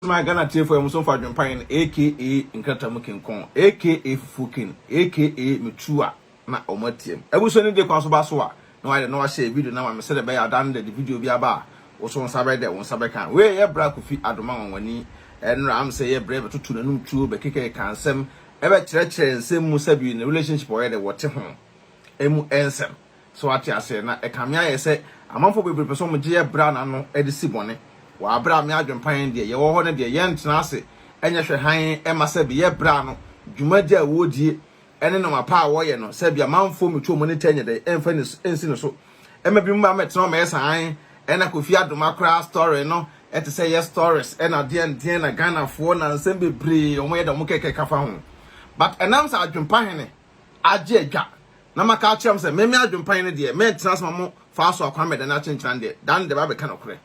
My Ghana tiefo yɛ muso mfa adwempan no aka nkrata mu kenkɔn aka fufuo ken aka metua na ɔmo atiem. Abusua no de kwan so ba so a na wayɛ dɛ na wahyɛ video no ama me sɛdeɛ ɛbɛyɛ a da no dɛ de video bi aba a wo so wo nsa bɛyɛ dɛ wo nsa bɛka. Wei yɛ bra Kofi Adoma Nwanwani ɛnora am sɛ yɛ brɛ bɛtoto n'anum tuo bɛkekɛkeka nsɛm ɛbɛkyerɛkyerɛ nsɛm mu sɛbi ne relationship ɔyɛ dɛ wɔte ho ɛmu nsɛm. So wate aseɛ? Na ɛkame ayɛ sɛ amanfoɔ bebree pɛ sɛ wɔgye yɛ bra no ano de si bɔne. Wɔ aberɛ a me adwempa yɛn deɛ yɛwɔ hɔ no deɛ yɛntena ase nyɛ hwɛ hann mma sɛbi yɛ bra no dwumadi a wɔredie ne nnoɔma pa a wɔreyɛ no sɛbi amanfoɔ mmetu wɔn ani tɛ nyɛ dɛn mfa nsi no so mma binom mma mmɛtena hɔ mmɛyɛ saa hann ɛna Kofi Adoma koraa story no ɛte sɛ yɛ stories ɛna deɛn deɛn na Ghanafoɔ na nsɛm bebree wɔyɛ dɛ wɔn kɛkɛ ka fa ho but ɛnam sɛ adwempa hene agye adwa Na maka akyerɛ mo sɛ, me me adwempan no deɛ, mentena ase ma mo faa so akwan mɛdane akyenkyena no deɛ, da no deɛ bɛabɛka nokorɛ.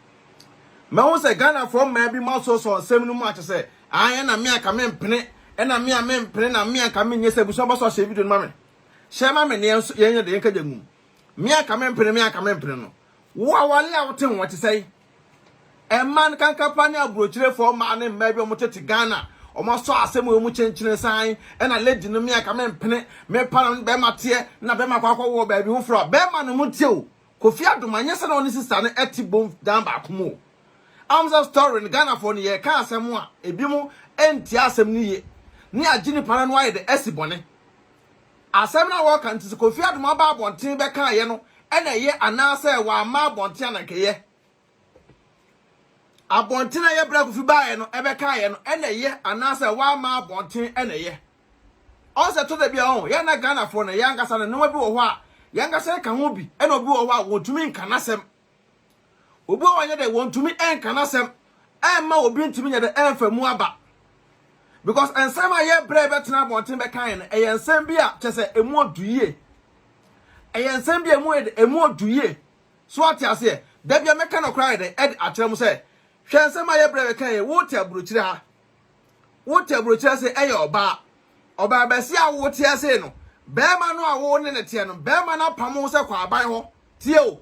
Mahu sɛ Ghanafoɔ mmaa bi mo asosɔ nsɛm no mu akyɛ sɛ, ae ɛna me anka mempene, ɛna me a mempene, na me anka menyɛ sɛ abusua bɔ so ahyɛ video no ma me. Hyɛ ma me ne yɛn nso yɛnyɛ deɛ yɛnka gya ngum. Me anka mempene, me anka mempene no. Wo awale a wote ho ɛte sɛn? Mmaa no kankapa ne aburokyirefoɔ mmaa ne mmaa bi a wɔtete Ghana wɔasɔ asɛm wɔ mu kyenkyene san ɛna lady no me anka mempene mepa no bɛrima teɛ na bɛrima kɔ akɔwɔ baabi foforɔ a bɛrima no mu teɛ o Kofi Adom anyɛ sɛ na ɔne sista no ɛte bom dan baako mu o am sɛ story no Ghanafoɔ no yɛka asɛm a ebi mo ɛntie asɛm no yie ne agye nipa no ayɛ de asi bɔne Asɛm no a wɔka nti sɛ Kofi Adom aba abɔnten bɛkaeɛ no na ɛyɛ anaasɛ wamma abɔnten a na nka ɛyɛ? Abɔnten a ɛyɛ berɛ a Kofi baeɛ no ɛbɛkaeɛ no na ɛyɛ anaasɛ wamma abɔnten na ɛyɛ? Ɔn sɛ ɛtɔ da bi a ɔn yɛn na Ghanafoɔ no yɛn ankasa no nneɛma bi wɔ hɔ a yɛn ankasa yɛka ho bi ɛna obi wɔ hɔ a wɔntumi nka n'asɛm. Obi wɔ hɔ a nyɛ dɛ wɔntumi nka n'asɛm ɛmma obi ntumi nyɛ dɛ ɛmfa mu aba. Because nsɛm a yɛbrɛ bɛtena abɔnten bɛka yɛn no ɛyɛ nsɛm bi a kyɛ sɛ emu ɔdu yie. Ɛyɛ nsɛm bi a emu yɛ dɛ emu ɔdu yie. So ate aseɛ? Da bi a mɛka no koraa yɛ dɛ ɛde akyerɛ mo sɛ hwɛ nsɛm a yɛbrɛ bɛka yɛn wote aburokyire ha. Wote aburokyire ase ɛyɛ ɔbaa. Ɔbaa bɛsi a wote ase no bɛrima no a wo ne ne teɛ no bɛrima no apam wo sɛ kɔ aban hɔ. Tie o.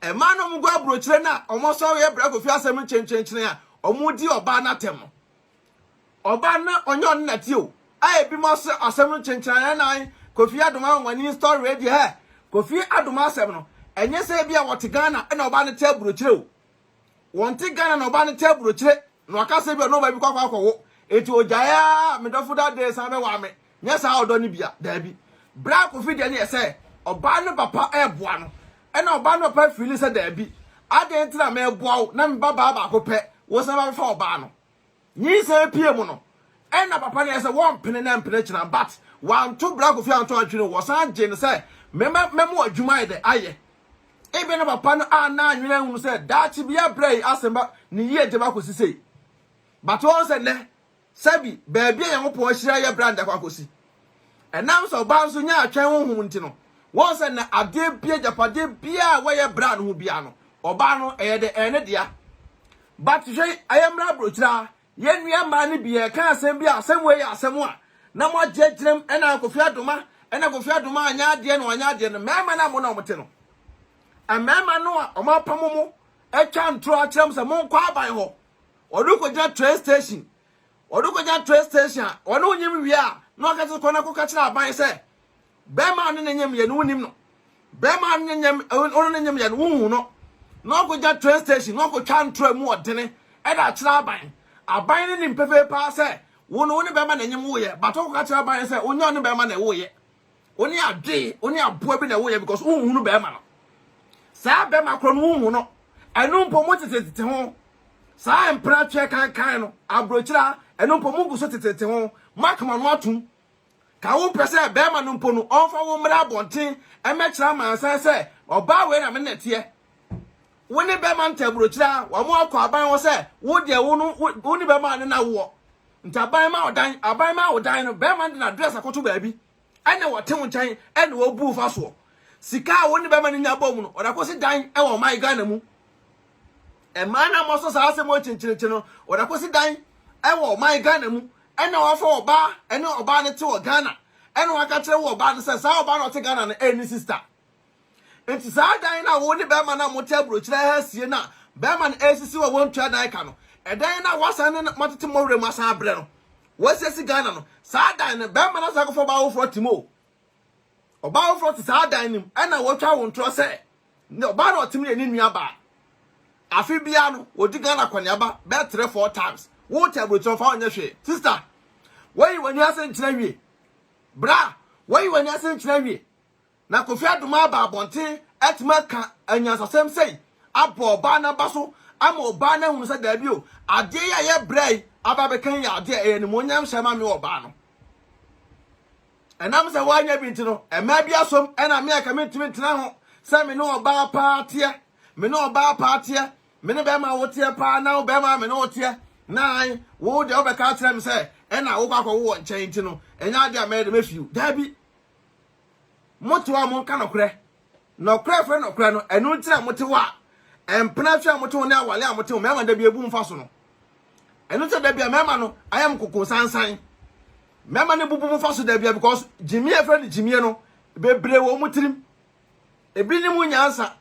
Mmaa no a wɔgu aburokyire no a wɔsɔre yɛ bra kofi asɛm nkyenkyenkyen a wɔdi ɔbaa no atɛm no. Ɔbaa no ɔnyɛ ɔno na tie o. A ebi mo asɛ asɛm no nkyenkyen ɛnan Kofi Adom anwanwani story wei deɛ hɛ. Kofi Adom asɛm no ɛnyɛ sɛ ebi a wɔte Ghana ɛna ɔbaa no te aburokyire o. Wɔnte Ghana na ɔbaa no te aburokyire na waka sɛ bi ɔne ɔbaa bi kɔ akɔ akɔwo. Enti ogyae a me dɔfo da de san bɛwaa me. Nyɛ saa ɔdɔ no bia, daabi. Bra Kofi deɛ no yɛ sɛ ɔbaa no papa ɛɛboa no, ɛna ɔbaa no papa feeli sɛ daabi, adɛn nti na mɛɛboa wo na me ba baa baako pɛ, wo san ba bɛfa ɔbaa no. Nyinsɛn pie mu no, ɛna papa no yɛ sɛ wɔmpene na mpene kyena but wanto Bra Kofi anto antwene o, wɔsan gye no sɛ mɛma mɛma wo adwuma ayɛ dɛ ayɛ. Ebia na papa no anna anwene anhunu sɛ daakye bi abrɛ yi asɛm ba ne yie de ba akɔsi sei. But wɔn sɛ nnɛ Sɛbi, baabi a Nyankopɔn ahyira yɛ bra nda kɔ akɔsi. Ɛnam sɛ ɔbaa nso nyaa atwɛn honhom nti no, wɔn sɛ na adeɛ bia, agyapadeɛ biaa a wɔyɛ bra no ho biaa no, ɔbaa no ɛyɛ dɛ, ɛyɛ ne dea. But hwɛ, ɛyɛ mmra abrokyire a, yɛn nua mmaa no bi yɛka asɛm bi a, asɛm wei yɛ asɛm a, na mo agye agyinam, ɛna Kofi Adoma, ɛna Kofi Adoma anyɛ adeɛ na wanyɛ adeɛ no, mmarima no a mo na wɔte no, mmarima no a wɔn apamo mo, atwa ntorɔ akyerɛ mo sɛ monkɔ aban hɔ, Ɔde kɔgyina train station. Ɔde kɔgyina train station a, ɔne wo nyim wie a, na ɔka kyerɛ kɔ na kɔka kyerɛ aban sɛ bɛrima a ne ne nyim yɛ no wonim no. Bɛrima a ne nyim ɔne ne nyim yɛ no wohu no. Na ɔkɔgyina train station na ɔkɔtwa ntorɔ mu ɔdene ɛde akyerɛ aban. Aban no nim pefee paa sɛ wo no wo ne bɛrima na nyim woyɛ, but ɔkɔka kyerɛ aban sɛ wonyɛ ɔne bɛrima na ɛwoyɛ. Wo ne ade, wo ne aboa bi na ɛwoyɛ because wonhunu bɛrima no. Saa bɛrima korɔ no wonhu no. Ɛno mpo mo tetetete ho. Saa mpena twɛ kankan no, aburokyire a, ɛno mpo mo gu so tetetete ho. Moaka mo ano atom. Ka wo mpɛ sɛ bɛrima no mpo no ɔmfa wo mmra abɔnten mmɛkyerɛ amansan sɛ ɔbaa wei na me ne teɛ. Wo ne bɛrima nte aburokyire a, wɔn akɔ aban hɔ sɛ wo deɛ wo no wo ne bɛrima ne na woɔ. Nti aban ma ɔdan, aban ma ɔdan no, bɛrima no de n'address akɔto baabi. Ɛna wɔte wo nkyɛn ɛna wɔbu wo fa soɔ. Sika a wo ne bɛrima no nya bɔ mu no, ɔde akɔsi dan ɛwɔ ɔman Ghana mu. Mmaa no a wɔsɔ saa asɛm wɔ kyenkyerenkye no, wɔde akɔsi dan ɛwɔ ɔman Ghana mu. Ɛna wɔafa ɔbaa ɛne ɔbaa no te wɔ Ghana. Ɛna wɔaka kyerɛ wɔ ɔbaa no sɛ saa ɔbaa no ɔte Ghana no ɛyɛ ne sister. Nti saa dan no a wo ne bɛrima no a mote aburokyire ha asie no a bɛrima no ɛresisi wɔ wɔntua dan ka no, Ɛdan no a wasan ne moatete mmɔwerɛ mu asan abrɛ no, wɔasiesie Ghana no, saa dan no, bɛrima no asan akɔfa ɔbaa foforɔ te mu o. Ɔbaa foforɔ te saa dan no mu, ɛna wɔatwa wo ntorɔ sɛ ɔbaa no ɔte mu yɛ ne nua baa. Afe biara no, wɔdi Ghana akɔneaba bɛyɛ 3 4 times. Wote aburokyerɛ fa ɔnyɛ hwee. Sister, wɔyi w'ani ase nkyerɛ wie. Bra, wɔyi w'ani ase nkyerɛ wie. Na Kofi Adomah aba abɔnten atumi aka anyansasɛm sei abɔ ɔbaa no aba so ama ɔbaa no ahunu sɛ daabi o, adeɛ yi a yɛbrɛ yi aba abɛka yi yɛ adeɛ a ɛyɛ animuonyam hyɛ ma me ɔbaa no. Ɛnam sɛ woanyɛ bi nti no, mmaa bi asom ɛna me a ka mentumi ntena ho sɛ me ne ɔbaa paa teɛ, me ne ɔbaa paa teɛ, me ne bɛrima wo teɛ paa na wo bɛrima me ne wo teɛ na wo deɛ wobɛka akyerɛ me sɛ ɛna wokɔ akɔwo wɔ nkyɛn nti no, ɛnyɛ adeɛ a mɛyɛ de mɛfiw. Daabi. Mote hɔ a monka nɔkorɛ. Nɔkorɛ frɛ nɔkorɛ no, ɛno nti na mote hɔ a, mpena twe a mote ho ne awale a mote ho, mmarima da bi ebu mfa so no. Ɛno nti da bi a mmarima no ayɛ mo koko sansan. Mmarima no bubu mo fa so da bi a because gyimie frɛ no gyimie no, bebree wɔ mo tirim. Ebi ne mu nyansa.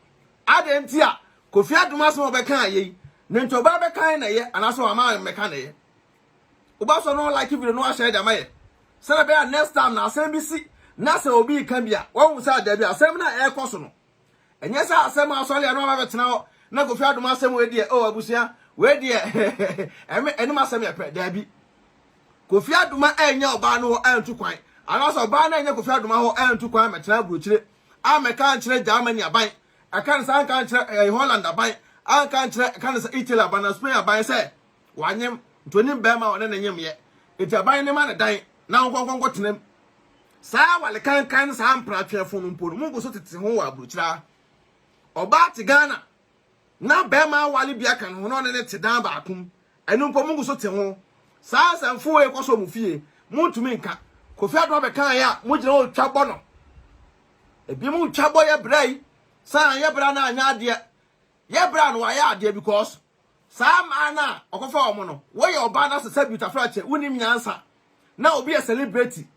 Adɛn nti a Kofi Adom asɛm a ɔbɛka ayɛ yi, ne nti ɔbaa bɛka na ɛyɛ anaasɛ wama mmɛka na ɛyɛ. Wobɛsɔ no like video no ahyɛ de ama yɛ. Sɛdeɛ ɛbɛyɛ a next time na asɛm bi si na sɛ obi reka bi a, wahu sɛ dabi asɛm no a ɛrekɔ so no, ɛnyɛ sɛ asɛm a asɔre a na waba bɛtena hɔ na Kofi Adom asɛm wei deɛ, oh abusua, wei deɛ ɛme ɛnom asɛm yɛ pɛ, dabi. Kofi Adoma ɛnyɛ ɔbaa no hɔ ɛntu kwan, anaasɛ ɔbaa no ɛnyɛ Kofi Adoma hɔ ɛntu kwan mɛtena aburokyire, amɛka nkyerɛ Germany aban, ɛka ne sɛ anka nkyerɛ ɛyɛ Holland aban, anka nkyerɛ ɛka ne sɛ Italy aban na Spain aban sɛ Wanyem, nti onim bɛrima a ɔne no nyem yɛ. Nti aban no ma no dan na ɔnkɔ nkɔ tena mu. Saa awale kankan ne saa mpratweɛfo no mpo no, mo ngu so tete ho wɔ aburokyire ha. Ɔbaa te Ghana na bɛrima awale bi aka ne ho na ɔne ne te dan baako mu. Ɛno mpo mo ngu so te ho. Saa nsɛmfo wei kɔ so mo fie, montumi nka. Kofi Adoma bɛkaeɛ a, mogyina hɔ twa bɔ no. Ebi mo twa bɔ yɛ bra yi, saa yɛ bra no anyɛ adeɛ. Yɛ bra no wayɛ adeɛ because Saa mmaa no a ɔkɔfa wɔn no, woyɛ ɔbaa na sɛ sɛ Tafrakyɛ wonim nyansa na obi yɛ celebrity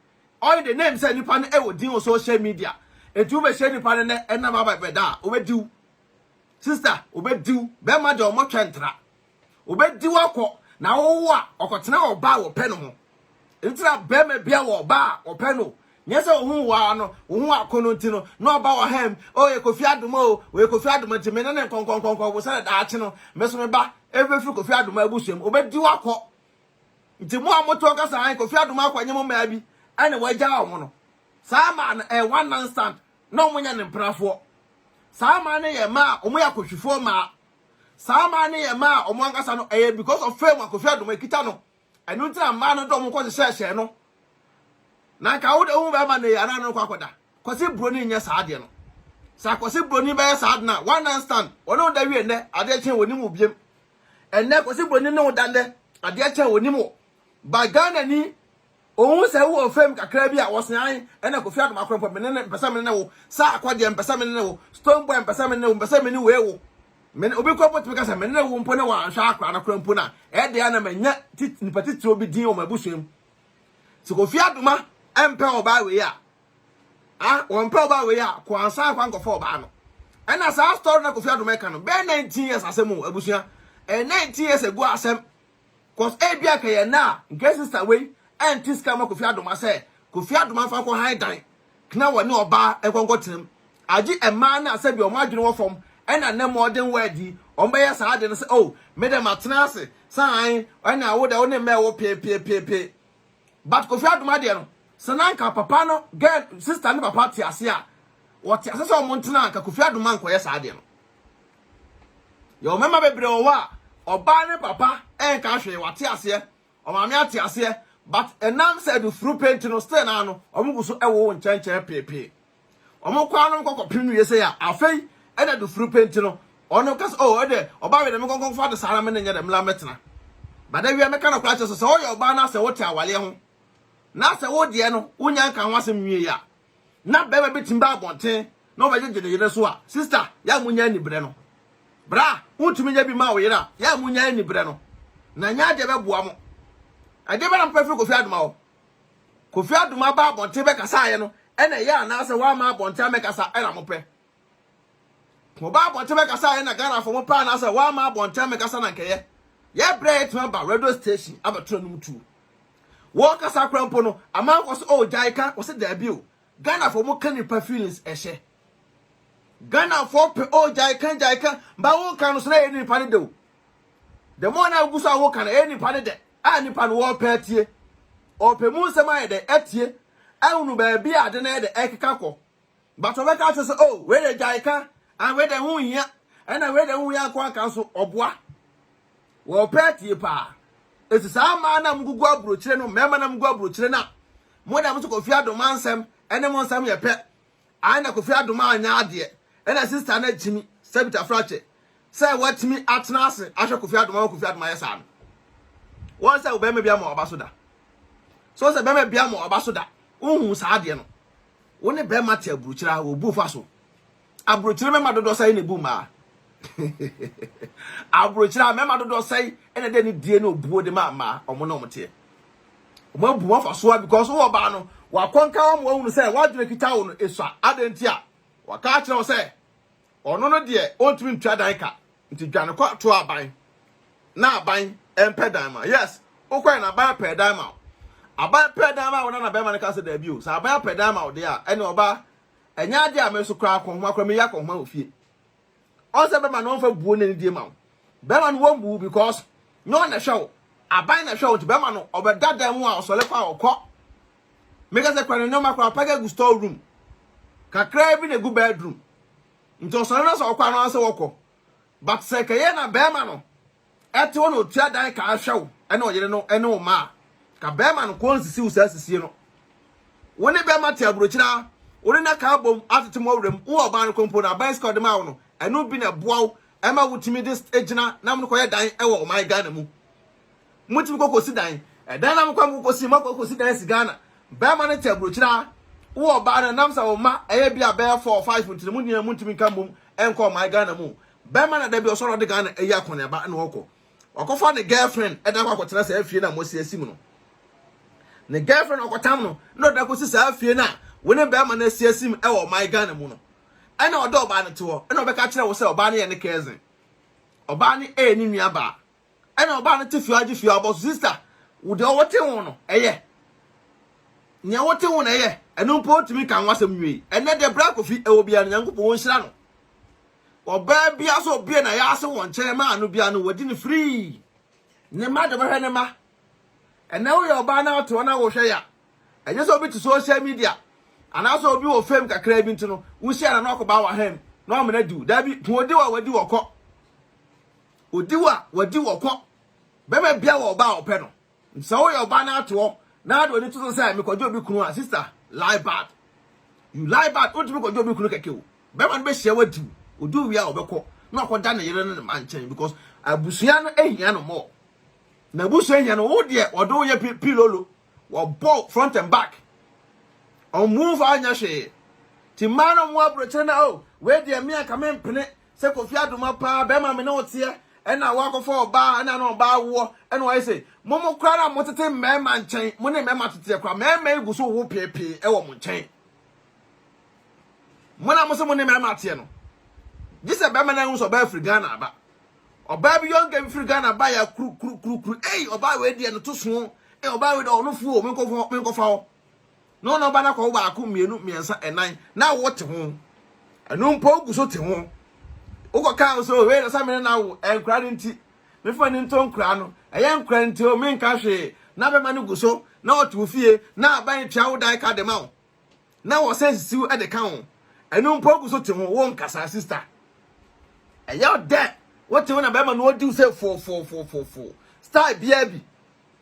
ɔyɛ the name sɛ nipa no ɛwɔ din wɔ social media eti wobɛhyɛ nipa no nɛ ɛnam aba bɛda a wobɛdiw sister wobɛdiw bɛrima deɛ ɔmɔ twɛ ntra wobɛdiw akɔ na wowo a ɔkɔtena ɔbaa a wɔpɛ no ho Nti na bɛrima bia wɔ ɔbaa a ɔpɛ no. Nyɛ sɛ ohun waa no, wo ho akɔnnɔ nti no, na ɔba wɔ ham, oh yɛ Kofi Adoma o, wɔyɛ Kofi Adoma nti me ne ne nkɔnkɔnkɔnkɔ wo sɛ daakye no, me so me ba ɛbɛfiri Kofi Adoma abusua mu, ɔbɛdi wakɔ. Nti mo a motoɔ kasa an Kofi Adoma akɔ nye mo mmaa bi ɛna wagyaa wɔn no. Saa mmaa no ɛyɛ one night stand na wɔn nyɛ ne mpenafoɔ. Saa mmaa no yɛ mmaa a wɔn yɛ akɔhwifoɔ mmaa. Saa mmaa no yɛ mmaa a wɔn ankasa no ɛyɛ because of fame a Kofi Adoma ekita no. Ɛno nti na mmaa no dɔm kɔ hyehyɛhyɛ no. Na nka wo de wo bɛrima na anaa no kɔ akɔda. Kwasi broni nyɛ saa adeɛ no. Sɛ Kwasi broni bɛyɛ saa ade no a, one night stand, wɔne wo da wie nnɛ, adeɛ kye wɔnim wo biem. Ɛnnɛ Kwasi broni ne wo da nnɛ, adeɛ kye wɔnim wo. But Ghana ni, ohun sɛ wowɔ fam kakra bi a, wɔse an, ɛna Kofi Adom akora mpo, mene ne, mpɛ sɛ mene ne wo. Saa akɔdeɛ mpɛ sɛ mene ne wo. Stone boy mpɛ sɛ mene ne wo, mpɛ sɛ mene wei wo. Me ne obi kora mpo tumi ka sɛ me ne wo mpo ne wanhwɛ akora no kora mpo no a, ɛyɛ dɛn na manya nipa titiriw bi din wɔ m'abusua mu. Sɛ Kofi Adoma mpɛ ɔbaa wei a, ah, wɔmpɛ ɔbaa wei a, kɔ ansa akɔ ankɔfa ɔbaa no. Ɛna saa story na Kofi Adoma ɛka no, bɛyɛ 19 years asɛm o, abusua. Ɛyɛ 19 years ago asɛm. Cause ebi a kɛyɛ na a, nka sister wei ɛnte sika ma Kofi Adoma sɛ Kofi Adoma mfa nkɔ han dan kna wɔne ɔbaa nkɔ nkɔ tena mu. Agye mmaa no a sɛbi wɔn adwene wɔ fam ɛna nnɛ modern world yi wɔn bɛyɛ saa ade no sɛ oh me dɛ matena ase sɛ an ɛna wo dɛ wo ne mmaa ɛwɔ peepeepeepee. But Kofi Adoma deɛ no sɛ na nka papa no girl sister ne papa te ase a wɔte ase sɛ wɔn ntena nka Kofi Adoma nkɔyɛ saa adeɛ no. Yɛwɔ mmarima bebree wɔ hɔ a ɔbaa ne papa ɛnka hwee wate aseɛ ɔmaame ate aseɛ but ɛnam sɛ adufuru pɛ nti no still naa no wɔn gu so ɛwowo nkyɛnkyɛn peepee wɔn kɔ ano kɔkɔ pem wie sɛ ya afei ɛna adufuru pɛ nti no ɔno kasa oh ɛdɛ ɔbaa wei dɛ me kɔnkɔn fa de saa na me ne nyɛ dɛ mla mɛtena bada wia mɛka no koraa kyerɛ sɛ sɛ ɔyɛ ɔbaa na sɛ wote awaleɛ ho na sɛ wo deɛ no wonya nka ho asɛm nwie ya na bɛrima bi tumi ba abɔnten na ɔbɛgyegye ne yere so a, sista, yɛ a munya anibrɛ no. Bra, wontumi nyɛ bi ma wo yere a, yɛ a munya anibrɛ no. Na nyɛ adeɛ bɛboa mo. Ɛdeɛ bɛ na mopɛ firi Kofi Adoma hɔ? Kofi Adoma ba abɔnten bɛkasaeɛ no, ɛna ɛyɛ anaasɛ wamma abɔnten amɛkasa ɛna mopɛ? Ɔba abɔnten bɛkasaeɛ na Ghanafoɔ mopɛ anaasɛ wamma abɔnten amɛkasa na nkɛyɛ? Yɛbrɛ yɛtumi aba radio station abɛto anum tuo. Wɔkasa kora mpo no, amanfoɔ so, oh, gyae ka, wɔsɛ daabi o. Ghanafoɔ mo ka nipa feelings ɛhyɛ. Ghanafoɔ pɛ, oh, gyae ka, gyae ka, ba wo ka no so na ɛyɛ nipa ne de o. The more na wogu so a woka no, ɛyɛ nipa ne de. A nipa no wɔpɛ atie. Ɔpɛ mu nsɛm ayɛ dɛ atie. Ahunu baabi a ade no ayɛ dɛ ɛkeka kɔ. But ɔbɛka akyerɛ sɛ, oh, wei de gyae ka, ah, wei de ho nhia, ɛna wei de ho hia nko aka nso, ɔboa. Wɔpɛ atie paa. Eti saa mmaa na mugugu aburokyire no, mmarima na mugu aburokyire no a, mo na mo so Kofi Adoma nsɛm ɛne mo nsɛm yɛ pɛ. Ae na Kofi Adoma anyɛ adeɛ, ɛna sister no akyimi, sɛ bitafrakyɛ, sɛ watumi atena ase ahwɛ Kofi Adoma ma Kofi Adoma yɛ saa no. Wɔn sɛ bɛrima bi ama ɔba so da. So sɛ bɛrima bi ama ɔba so da, wohu saa adeɛ no. Wo ne bɛrima te aburokyire a wɔbu fa so. Aburokyire mmarima dodoɔ sɛn na ebu mmaa? Aburokyire a mmarima dodoɔ sɛn na ɛde ne die ne obuo de ma mmaa wɔn ne wɔn teɛ. Wɔn abu wɔn afa so a because wɔ ɔbaa no wakɔnka wɔn wɔn sɛ wadwene kita wo no esua adan ti a waka akyerɛ wo sɛ ɔno no deɛ ɔntumi ntua dan ka nti dwane kɔ to aban na aban mpɛ dan ma yes wokɔɛ na aban pɛ dan ma wo aban pɛ dan ma wo na na bɛrima no ka sɛ daabi o sɛ aban pɛ dan ma wo deɛ a ɛne ɔbaa ɛnyɛ adeɛ a me nso koraa akɔnhoma koraa meyɛ akɔnhoma wɔ fie ɔn sɛ bɛrima no ɔmfa buo ne ne die ma wo bɛrima no wɔn bu because nyɛ ɔna hwɛ wo aban na hwɛ wo nti bɛrima no ɔbɛda dan mu a ɔsɔre kɔ a ɔkɔ meka sɛ kora ne nneɛma koraa ɔpɛgɛ gu store room kakraa bi na egu bedroom nti ɔsɔre na sɛ ɔkɔ ano sɛ wɔkɔ but sɛ kɛyɛ na bɛrima no ɛte hɔ na otua dan ka ahwɛ wo ɛne ɔyere no ɛne wo ma ka bɛrima no kɔn sisi wo saa sisie no wo ne bɛrima te aburokyire a wo ne na ka abom atete mo awuram wo ɔbaa no kɔmpo na aban sika ɔde ma wo no ɛno bi na ɛboa wo ɛma wotumi de gyina na mo kɔyɛ dan ɛwɔ ɔman Ghana mu Motumi kɔ kɔsi dan. Ɛdan na mokɔ mokɔ kɔsi, moakɔ kɔsi dan asi Ghana. Bɛrima no te aburokyire a, wowɔ ɔbaa no nam sɛ wo mma ɛyɛ bi a bɛyɛ 4 or 5 nti no mo nyinaa montumi nka mmom ɛnkɔ ɔman Ghana mu. Bɛrima na da bi ɔsɔre ɔde Ghana ɛyi akɔneaba na ɔkɔ. Wakɔfa ne girlfriend ɛde akɔ akɔtena saa fie no a moasi asi mu no. Ne girlfriend ɔkɔtam no na ɔde akɔsi saa fie no a wo ne bɛrima no asi asi mu ɛwɔ ɔman Ghana mu no. Ɛna ɔde ɔbaa no te hɔ ɛna ɔbɛka kyerɛ wo sɛ ɔbaa no yɛ ne cousin. Ɔbaa no ɛyɛ ne nuabaa. Ɛna ɔbaa no te fie agye fie abɔ so sister wo deɛ ɔwɔ te ho no ɛyɛ nea wote ho na ɛyɛ ɛno mpo wotumi ka ho asɛm nwie ɛnɛ deɛ bra kofi ɛwɔ bia no nyankopɔn wɔnhyira no ɔbaa bia so obie na yɛase wɔ nkyɛn maa no bia no wɔdi no free ne ma de bɛhwɛ ne ma ɛnɛ woyɛ ɔbaa na wote hɔ na wohwɛ ya ɛnyɛ sɛ obi te social media anaasɛ obi wɔ fame kakra bi nti no wohyia na na ɔkɔba wɔ ham na ɔmena diw dabi ko odi wɔ wadi wɔ kɔ Odi wo a, wadi wo ɔkɔ. Bɛrima bia wɔ ɔbaa a ɔpɛ no. Nti sɛ woyɛ ɔbaa na ate hɔ na ade w'ani to so sɛ mekɔgye obi kunu a, sister, lie bad. You lie bad. Wontumi kɔgye obi kunu kɛkɛ o. Bɛrima no bɛhyia wadi wo. Odi wo wie a ɔbɛkɔ na wakɔda ne yere ne ne mma nkyɛn because abusua no ahia no more. Na abusua hia no, wo deɛ wɔde wo yɛ pilolo. Wɔbɔ front and back. Ɔmmu mfa nyɛ hwee. Ti mmaa no mo aburokyerɛ na o, wei deɛ me anka mempene Sɛ Kofi Adoma paa bɛrima me ne wo teɛ ɛna woakɔfa ɔbaa ɛna na ɔbaa woɔ ɛna ɔyɛ sɛ mo mo koraa na motete mmarima nkyɛn mo ne mmarima teteɛ koraa mmarima yi gu so wo peepee ɛwɔ mo nkyɛn mo na mo sɛ mo ne mmarima teɛ no gye sɛ bɛrima no ahu sɛ ɔbaa firi Ghana aba ɔbaa bi yɔnka bi firi Ghana ba yɛ kuru kuru kuru kuru ei ɔbaa wei deɛ no to so ei ɔbaa wei deɛ ɔno fuo menkɔfa menkɔfa hɔ na ɔno ɔba no akɔwo baako mmienu mmiɛnsa ɛnan na wote ho ɛno mpo wogu so te ho wokɔ kaa sɛ wei na sɛ mene na wo nkora no nti mefa ni nto nkora no ɛyɛ nkora nti o menka hwee na bɛma no gu so na ɔte wo fie na aban tua wo dan ka de ma wo na wɔsɛ sisiw de ka ho ɛno mpo wogu so te ho wo nkasa sister ɛyɛ ɔdɛ wote ho na bɛma no ɔdi wo sɛ fofofofofoɔ style biara bi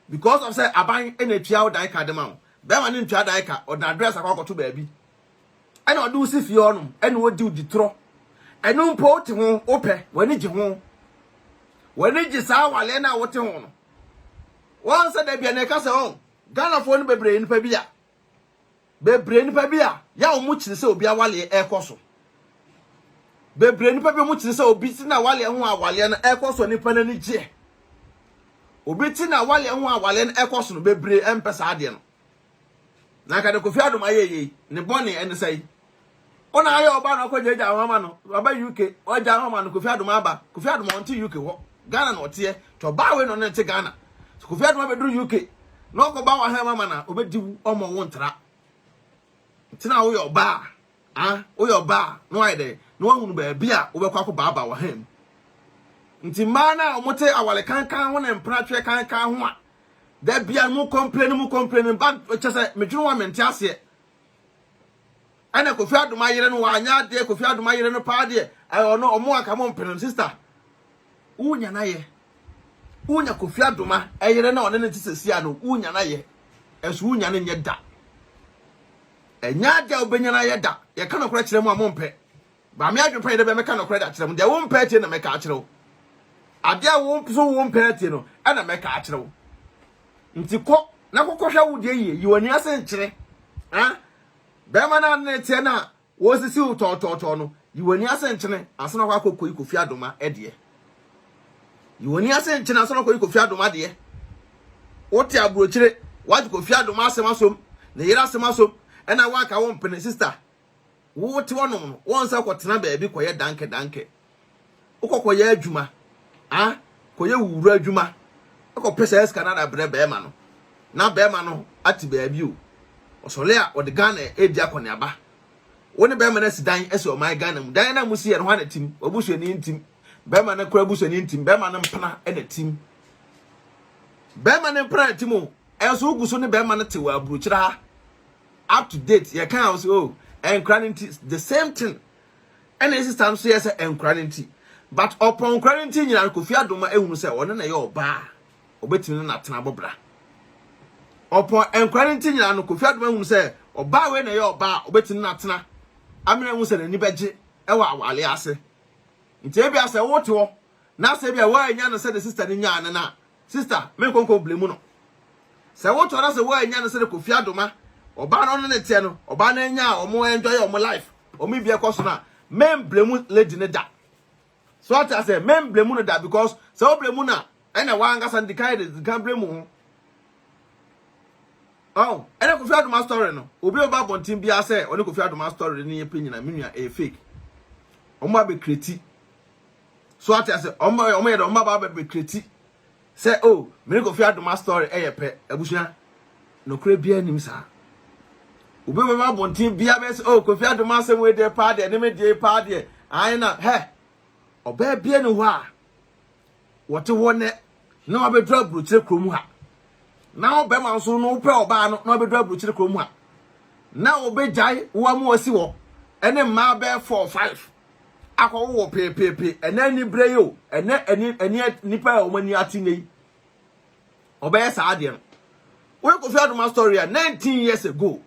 Because of sɛ aban na etua wo dan ka de ma wo. Bɛrima no ntua dan ka, ɔde address akɔ akɔto baabi. Ɛna ɔde wo si fie hɔnom, ɛna odi wo di torɔ. Ɛno mpo wote ho, wopɛ, w'ani gye ho. W'ani gye saa awaleɛ no a wote ho no. Wɔn sɛ da bia na ɛka sɛ ɔn, Ghanafoɔ no bebree nipa bi a Bebree nipa bi a yɛ a wɔn kyerɛ sɛ obi awaleɛ ɛkɔ so. Bebree nipa bi wɔn kyerɛ sɛ obi ti na awaleɛ ho awaleɛ no ɛkɔ so nipa n'ani gyeɛ. Obi ti na awaleɛ ho awaleɛ no ɛkɔ so no bebree ɛmpɛ saa adeɛ no. Na nka de Kofi Adom ayɛ yie ne bɔne ɛne sɛ yi. Ɔna ayɛ ɔba na ɔkɔ gyagya ho ama no ɔba UK ɔgya ho ama no Kofi Adom aba Kofi Adom ɔnte UK hɔ. Ghana na ɔteɛ. Nti ɔbaa wei na ɔne no te Ghana. Sɛ Kofi Adoma bɛduru UK na ɔkɔba wɔ ahɛn ma na ɔbɛdi wo ɔmmɔ wo ntra. Nti na woyɛ ɔbaa a, woyɛ ɔbaa na wayɛ dɛ na wahunu baabi a wobɛkɔ akɔ baabaa wɔ hɛn mu. Nti mmaa no a wɔte awale kankan ho ne mpenatweɛ kankan ho a da bia mo complain mo complain ba kyɛ sɛ medwene ho a mente aseɛ. Ɛna Kofi Adoma yere no wanyɛ adeɛ Kofi Adoma yere no paa deɛ ɛyɛ ɔno ɔmo anka mo mpene no sister wonya no ayɛ wonya Kofi Adoma ɛyere na ɔne ne te sɛsi ano wonya no ayɛ ɛso wonya no nyɛ da ɛnyɛ adeɛ a wobɛnya no ayɛ da yɛka nokorɛ kyerɛ mu a mompɛ ba me adwempa yɛ dɛ bɛ mɛka nokorɛ de akyerɛ mu deɛ wompɛ atie na mɛka akyerɛ wo adeɛ a wo so wompɛ atie no ɛna mɛka akyerɛ wo nti kɔ na kɔkɔhwɛ wo deɛ yie yi w'ani ase nkyerɛ ah bɛrima no a ne teɛ no a wɔsisi wo tɔɔtɔɔtɔɔ no yi w'ani ase nkyene ansa na wakɔ akɔyi Kofi Adoma deɛ yi w'ani ase nkyene ansa na wakɔyi Kofi Adoma deɛ wote aburokyire wagye Kofi Adoma asɛm asom ne yere asɛm asom ɛna woanka wo mpene sister Wote hɔnom no, wɔn sɛ kɔtena baabi kɔyɛ dankɛ dankɛ. Wokɔ kɔyɛ adwuma, ah, kɔyɛ wura adwuma, kɔpɛ saa sika no ada brɛ bɛrima no. Na bɛrima no ate baabi o. Ɔsɔre a ɔde Ghana redi akɔneaba. Wo ne bɛrima no asi dan asi ɔman Ghana mu. Dan no a musi yɛ no hwan na tim? W'abusuani ntim. Bɛrima no kora abusuani ntim. Bɛrima no mpena na tim. Bɛrima no mpena na tim o. Ɛnso wogu so ne bɛrima no te wɔ aburokyire ha. Up to date yɛ kan a wɔsɛ oh nkura no nti the same thing ɛna sister nso yɛ sɛ nkura no nti but ɔpɔn nkura no nti nyinaa Kofi Adoma ehunu sɛ ɔno na ɛyɛ ɔbaa ɔbɛtumi ne n'atena bɔ bra ɔpɔn nkura no nti nyinaa no Kofi Adoma ehunu sɛ ɔbaa wei na ɛyɛ ɔbaa ɔbɛtumi ne n'atena amena ehu sɛ n'ani bɛgye ɛwɔ awale ase nti ebi asɛ wote hɔ na sɛ ebi a wɔanya no sɛ de sister no nyaa no na Sister, me nkonko blame no. Sɛ wotɔ na sɛ woannya no sɛde Kofi Adoma, ɔbaa no ɔno ne teɛ no, ɔbaa no anya a ɔmo enjoy ɔmo life, ɔmo bi ɛkɔ so no a, men blame lady no da. So ate ase, men blame no da because sɛ wo blame no a, ɛna wankasa no dikan de dikan blame ho. Oh, ɛna Kofi Adoma story no, obi a ɔba abɔnten biara sɛ ɔne Kofi Adoma story no yɛ pɛ nyina, me nua, ɛyɛ fake. Ɔmo abɛkreti. So ate ase, ɔmo ɔmo yɛ dɛ ɔmo aba abɛkreti sɛ o oh, me ne Kofi Adoma story ɛyɛ pɛ abusua nokorɛ biara nim saa obi bɛba abɔnten biara bɛyɛ sɛ o oh, Kofi Adoma asɛm wei deɛ paa deɛ ne me deɛ paa deɛ ae na hɛ ɔbaa bia ne hɔ a wɔte hɔ nɛ na wabɛduru aburokyire kurom ha na ɔbɛma nso no wopɛ ɔbaa no na wabɛduru aburokyire kurom ha na wɔbɛgyae wo ama wasi hɔ ɛne mmaa bɛyɛ 4 5 akɔwowɔ peepeepe ɛnɛ ani berɛ yi o ɛnɛ ani ani nipa a wɔn ani ate ne yi ɔbɛyɛ saa adeɛ no wɔyɛ Kofi Adoma story a 19 years ago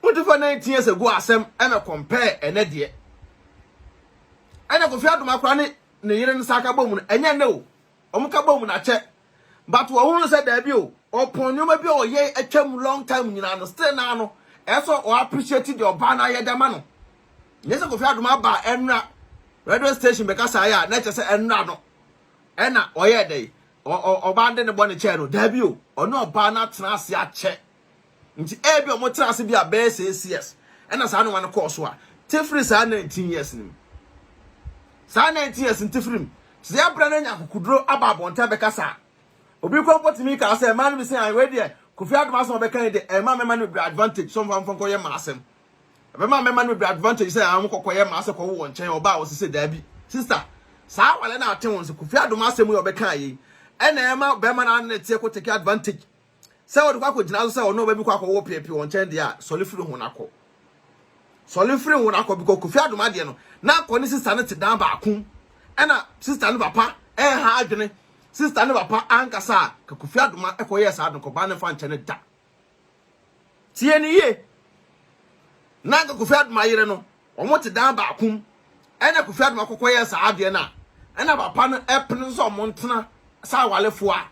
wotu fa 19 years ago asɛm ɛna compare ɛnɛ deɛ ɛna Kofi Adoma koraa ne ne yere no sa aka bɔ mu no ɛnyɛ nnɛ o Wɔn ka bom na kyɛ. But wɔhunu sɛ daabi o, ɔpɔn nneɛma bi a ɔyɛ atwam long time nyinaa no, still naa no, ɛyɛ sɛ ɔ appreciate deɛ ɔbaa no ayɛ de ama no. Nyɛ sɛ Kofi Adom aba ɛnra radio station bɛka saa yɛ a, na ɛkyɛ sɛ ɛnra no ɛna ɔyɛ dɛ ɔbaa no de ne bɔ ne kyɛɛ no. Daabi o, ɔne ɔbaa no atena ase akyɛ. Nti ebi ɔmo tena ase bi a bɛyɛ 6 years ɛna saa nneɛma no kɔɔ so a, te firi saa 19 years no mu. Saa 19 years nte firi mu. Sɛ yɛabrɛ no anya akokoduro aba abɔnten abɛkasa a, obi kɔ mpo tumi kaa sɛ mmaa no bi sɛ wei deɛ Kofi Adom asɛm a ɔbɛka yi deɛ ɛma mmarima no bebree advantage sɛ ɔmfa mfa nkɔyɛ mmaa asɛm. Ɛbɛma mmarima no bebree advantage sɛ wɔn kɔkɔyɛ mmaa sɛ kɔwo wɔn nkyɛn ɔbaa a wɔsɛ sɛ daabi. Sister, saa awale no ate wɔn sɛ Kofi Adom asɛm yi a ɔbɛka yi ɛna ɛma bɛrima no ano ne teɛ kɔ take advantage sɛ wɔde kɔ akɔgyina so sɛ ɔne ɔba bi kɔ akɔwɔ peepee wɔn nkyɛn deɛ a sɔre firi ho no akɔ. Sɔre firi ho no akɔ because Kofi Adom adeɛ no na akɔ ne sister no te dan baako ɛna sister no papa ɛnha adwene sister no papa ankasa a ka Kofi Adoma ɛkɔyɛɛ saa no kɔbaa no mfa nkyɛn no da. Tie ne yie na nka Kofi Adoma yere no wɔn te dan baako mu ɛna Kofi Adoma kɔkɔyɛɛ saa adeɛ no a ɛna papa no ɛpene sɛ wɔn ntena sɛ awalefoɔ a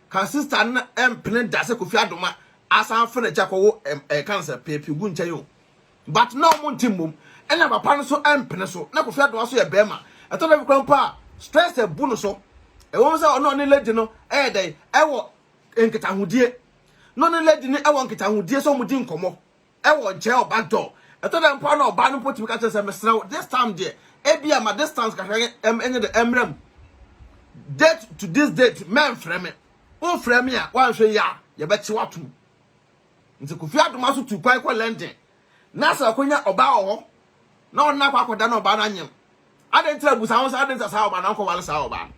Ka sister no mpene da sɛ Kofi Adoma asan afa n'akyi akɔwo ɛka no sɛ peepee gu nkyɛn o. But na ɔmo nte mmom. Ɛna papa no so mpene so. Na Kofi Adoma so yɛ bɛrima. Ɛtɔ da bi koraa mpo a stress abu no so. Ɛwɔ mu sɛ ɔne ɔne lady no ɛyɛ dɛn ɛwɔ nkitahodie. Na ɔne lady no ɛwɔ nkitahodie sɛ ɔmo di nkɔmmɔ. Ɛwɔ nkyɛn wɔ back door. Ɛtɔ da mpo a na ɔbaa no mpo tumi ka kyerɛ sɛ mesrɛ wo this time deɛ ebia ma distance kakra ɛnyɛ dɛ ɛmmra mu. Date to this date mɛnfrɛ me. Wofrɛ me a woanhwɛ yie a yɛbɛkye wo atom. Nti Kofi Adoma so tu kwan kɔ London na sɛ ɔkɔnya ɔbaa wɔ hɔ na ɔne no akɔ akɔda na ɔbaa no anyem. Adɛn nti na busa ho sɛ adɛn nti na saa ɔbaa no ankɔwale saa ɔbaa no?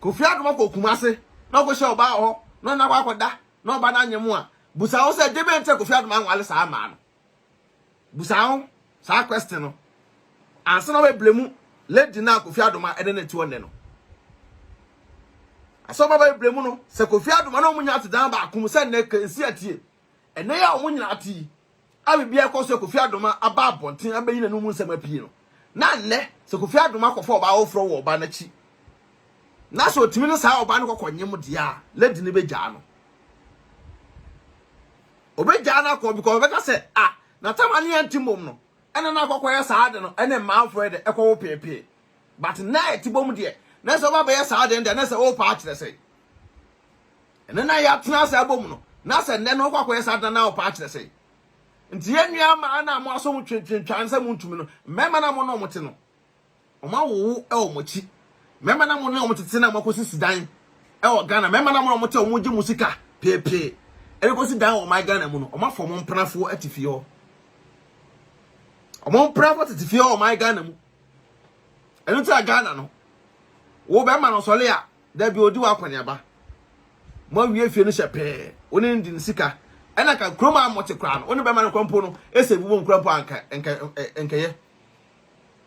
Kofi Adoma kɔ Kumase na ɔkɔhyia ɔbaa wɔ hɔ na ɔne no akɔ akɔda na ɔbaa no anyem a, busa ho sɛ debɛn nti na Kofi Adoma anwale saa mmaa no? Busa ho saa question no ansa na wabɛbrɛ mu lady no a Kofi Adoma ɛne ne te hɔ nnɛ no. Asɛ ɔba bɛbrɛ mu no sɛ Kofi Adoma na wɔn nyinaa te dan baako mu sɛ nnɛ nsi atie ɛnɛ yɛ a wɔn nyinaa te yi a biribi ɛkɔ so Kofi Adoma aba abɔnten abɛyi n'anum nsɛm apue no na nnɛ sɛ Kofi Adoma kɔfa ɔbaa foforɔ wɔ ɔbaa n'akyi na sɛ ɔtumi ne saa ɔbaa no kɔkɔ nyem deɛ a lady no bɛgyaa no. Obegyaa no akɔ because ɔbɛka sɛ ah na tama ne yɛnte mmom no ɛna na akɔkɔyɛ saa ade no ɛne mmaafo yɛ dɛ ɛkɔwo peepee but na ɛte bom deɛ na sɛ ɔba bɛyɛ saa ade no deɛ na sɛ ɔrepa akyerɛ sɛ ɛne na yɛatena ase abom no na sɛ nnɛ no ɔkɔ akɔyɛ saa ade no na ɔpa akyerɛ sɛ nti yɛn nua mmaa na mo aso mo twentwentwan sɛ mo ntumi no mmarima na mo ne wɔn te no Wɔawowo wɔ mo akyi. Mmarima na mo ne wɔn tete na moakɔsisi dan wɔ Ghana. Mmarima na mo ne wɔn te a wɔgye mo sika peepee de kɔsi dan wɔ ɔman Ghana mu no, wɔafa wɔn mpenafoɔ ate fie hɔ. Wɔn mpenafoɔ tete fie hɔ wɔ ɔman Ghana mu. Ɛno nti na Ghana no, wo bɛrima no sɔle a, da bi ɔdi w'akɔneaba. Moawie fie no hyɛ pɛɛ, wo ne no di ne sika. Ɛna ka kurom a mote koraa no, wo ne bɛrima no kora mpo no, ɛsɛ bi bom kora mpo a nka nka nkɛyɛ.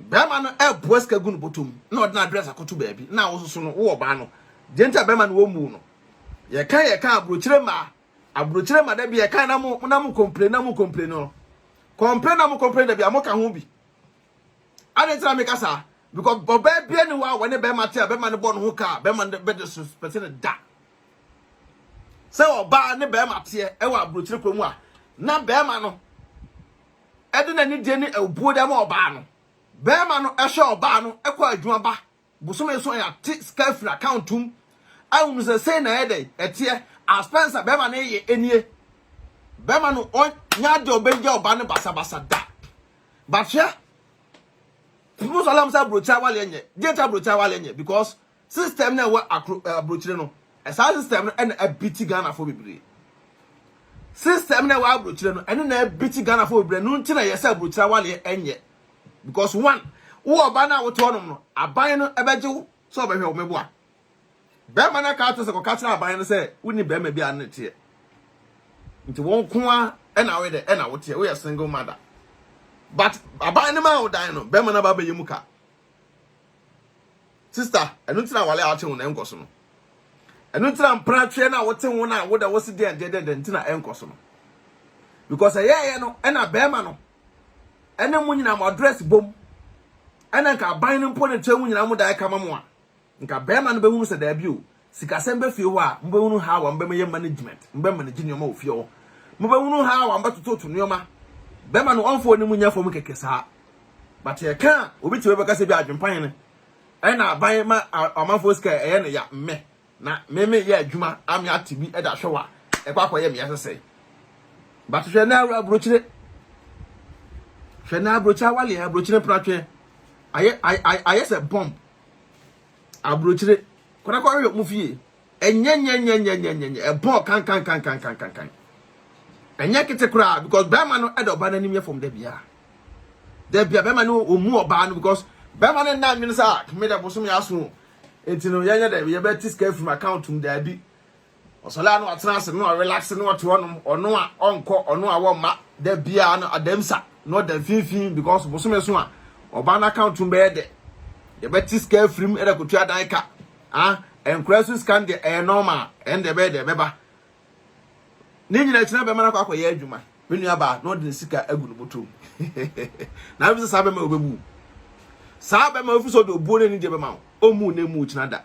Bɛrima no ɛboa sika gu no bɔtɔ mu na ɔde n'address akɔto baabi na wososo no wowɔ baa no. Deɛ nti a bɛrima no wɔmmu no. Yɛka yɛka aburokyire mmaa aburokyire mma da bi yɛka na mo na mo complain na mo complain no. Complain na mo complain da bi a mo ka ho bi. Adɛn nti na meka saa? Because ɔbaa bia ni hɔ a wɔne bɛrima te a bɛrima no bɔ ne ho ka a bɛrima no bɛ disrespect no da. Sɛ ɔbaa ne bɛrima teɛ ɛwɔ aburokyire kurom a na bɛrima no ɛde n'anigye ne obuo de ama ɔbaa no. Bɛrima no hwɛ ɔbaa no kɔ adwuma ba bosome so a yɛate sika afiri account mu ahunu sɛ sei na ɛyɛ dɛn ɛteɛ. As Spencer bɛrima no yɛ nie. Bɛrima no ɔnyɛ adeɛ ɔbɛgya ɔbaa no basabasa da. But hwɛ, people sɔrɔ sɛ aburokyire awaleɛ nyɛ. Deɛ nti aburokyire awaleɛ nyɛ because System no a ɛwɔ akro eh, abrokyire no, saa system no ɛna abiti Ghanafoɔ bebree. System no a ɛwɔ abrokyire no, ɛno na abiti Ghanafoɔ bebree. No nti na yɛ sɛ abrokyire awaleɛ ɛnyɛ. Because one, wo ɔba no a wote hɔnom no, aban no ɛbɛgye wo sɛ ɔbɛhwɛ wo meboa. Bɛrima no aka ato sɛ kɔka kyerɛ aban no sɛ wonni bɛrima bi a ne teɛ. Nti wɔn nko ara ɛna woyɛ dɛ ɛna woteɛ, woyɛ single mother. But aban no ma wo dan no, bɛrima no aba abɛyɛ mu ka. Sister, ɛno nti na awale a wote ho no ɛnkɔ so no. Ɛno nti na mpratweɛ no a wote ho no a woda wo se deɛn deɛn deɛn nti na ɛnkɔ so no. Because ɛyɛɛyɛ no ɛna bɛrima no ɛne mo nyinaa mo address bom ɛna nka aban no mpo ne kyɛn mo nyinaa mo da ɛka ma mo a nka bɛrima no bɛhunu sɛ daabi o sikasɛm bɛ fie hɔ a mobɛhunu how a mobɛyɛ management mobɛ manage nneɛma wɔ fie hɔ mobɛhunu how a mobɛtototo nneɛma bɛrima no ɔmfa ɔne mu nyɛ fam kɛkɛ saa But yɛka a, obi tumi bɛka sɛ bi adwempa hene ɛna aban ma amanfoɔ sika ɛyɛ no ya mmɛ na me me yɛ adwuma ame ate bi ɛda hwɛ wa ɛkɔ akɔyɛ me yɛsesɛ. But hwɛ na awura aburokyire hwɛ na aburokyire awale aburokyire mpratwe ayɛ ayɛ sɛ bomb aburokyire kɔdakɔ hwɛ mo fie. Ɛnyɛ nyɛ nyɛ nyɛ nyɛ nyɛ nyɛ ɛbɔn kan kan kan kan kan kan kan. Ɛnyɛ kete koraa because bɛrima no ɛda ɔbaa n'anim yɛ fam da biara. Da biara bɛrima no ɔmu ɔbaa no because bɛrima no nna adwene sɛ ah me da bosom yɛ aso nti no yɛnyɛ dɛ yɛbɛte sika afiri account mu daabi. Ɔsɔre a na watena ase na ɔrelax na ɔte hɔnom ɔno a ɔnkɔ ɔno a wɔmma da biara no adamsa na ɔda mfimfini because bosome so a ɔbaa no account mu bɛyɛ dɛ yɛbɛte sika afiri mu ɛda kotua dan ka. Ah, nkora so sika no deɛ ɛyɛ normal, ɛno deɛ ɛbɛyɛ deɛ ɛbɛba. Ne nyina akyi na bɛma no akɔ akɔyɛ adwuma. Me nua baa na ɔde ne sika agu ne bɔtɔ mu. Na afei sɛ saa bɛma ɔbɛbu. Saa bɛma ofi sɛ ɔde obuo ne anigye bɛma wo. Ɔmmu na emu kyina da.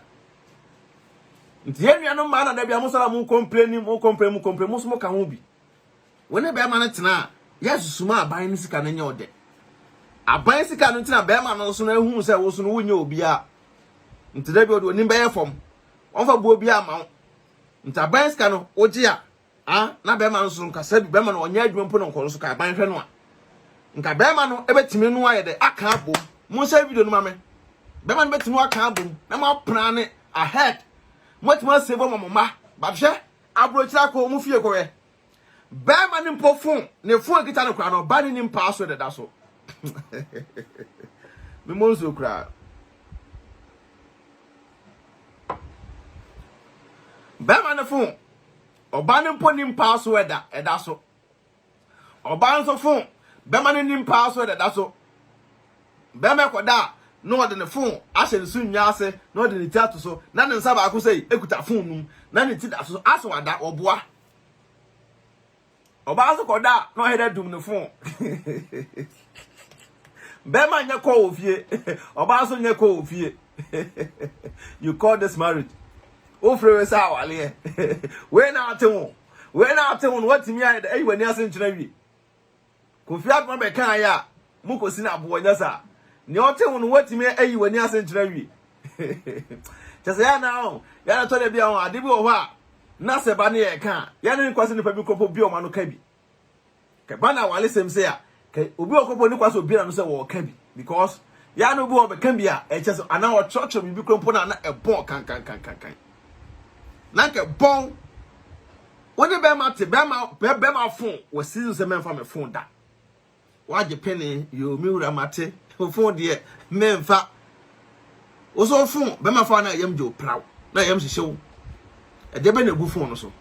Nti yɛn nuanom mmaa na da bia mo sɔrɔ mo complain mo complain mo complain mo nso mo ka ho bi. Wo ne bɛrima no tena a, yɛ susu ma aban no sika no nyɛ wo dɛ. Aban sika no nti na bɛrima no nso no ahunu sɛ wo so no wonyɛ obiara. Nti da bi ɔde onim bɛyɛ fam. Wɔmfa buo biara ma wo. Nti aban sika no wogye a, ah, na bɛrima no nso nka sɛ bi bɛrima no ɔnyɛ adwuma mpo na nkɔ no so ka aban hwɛ no a. Nka bɛrima no ɛbɛtumi no ayɛ dɛ aka abom. Monhyɛ video no ma me. Bɛrima no bɛtumi aka abom na mo aprane ahead. Moatumi asave ama mo mma. But hwɛ, aburokyire akɔ wɔn fie kɔhwɛ. Bɛrima no mpo phone, ne phone kita no koraa no, ɔba no nim password ɛda so. Memmɔ nsuo koraa. Bɛrima no phone, ɔba no mpo nim password a ɛda so. Ɔbaa nso fon, bɛrima no nim paa so ɛdeda so. Bɛrima kɔda a, na ɔde ne fon ahyɛ ne so nnwa ase, na ɔde ne ti ato so, na ne nsa baako sɛ ekuta fon no mu, na ne ti da so asɛ wada, ɔboa. Ɔbaa nso kɔda a, na ɔhɛ dɛ dum ne fon. Bɛrima nyɛ kɔ wɔ fie, ɔbaa nso nyɛ kɔ wɔ fie. You call this marriage? Wofrɛ wei sɛ awaleɛ. Wei na ate ho. Wei na ate ho no watumi ayɛ dɛ ayi w'ani ase nkyerɛ wie. Kofi Adoma bɛka ayɛ a mokɔsi no aboɔ nyɛ saa. Nea ɔte ho no watumi ayi w'ani ase nkyerɛ wie. Kyɛ sɛ yɛ na ho yɛ na tɔ da bi a ho ade bi wɔ hɔ a na sɛ ba ne yɛ ka a yɛ ne nkwa sɛ nipa bi kɔpɔ bi ɔma no ka bi. Kɛ ba na awale sɛm sɛ a kɛ obi wɔ kɔpɔ ne kwa sɛ obi na no sɛ wɔka bi because yɛ na obi wɔ bɛka bi a ɛkyɛ sɛ anaa ɔkyerɛkyerɛ biribi kora mpo na na ɛbɔn kankankankankan. Na nka bɔn wo ne bɛrima te bɛrima bɛrima fon wɔ season sɛ mɛmfa me fon da wagye pene yoo me wura mate wo fon deɛ mɛmfa wo so fon bɛrima fa na yam gye wo praw na yam hyehye wo ɛdeɛ bɛ na egu fon no so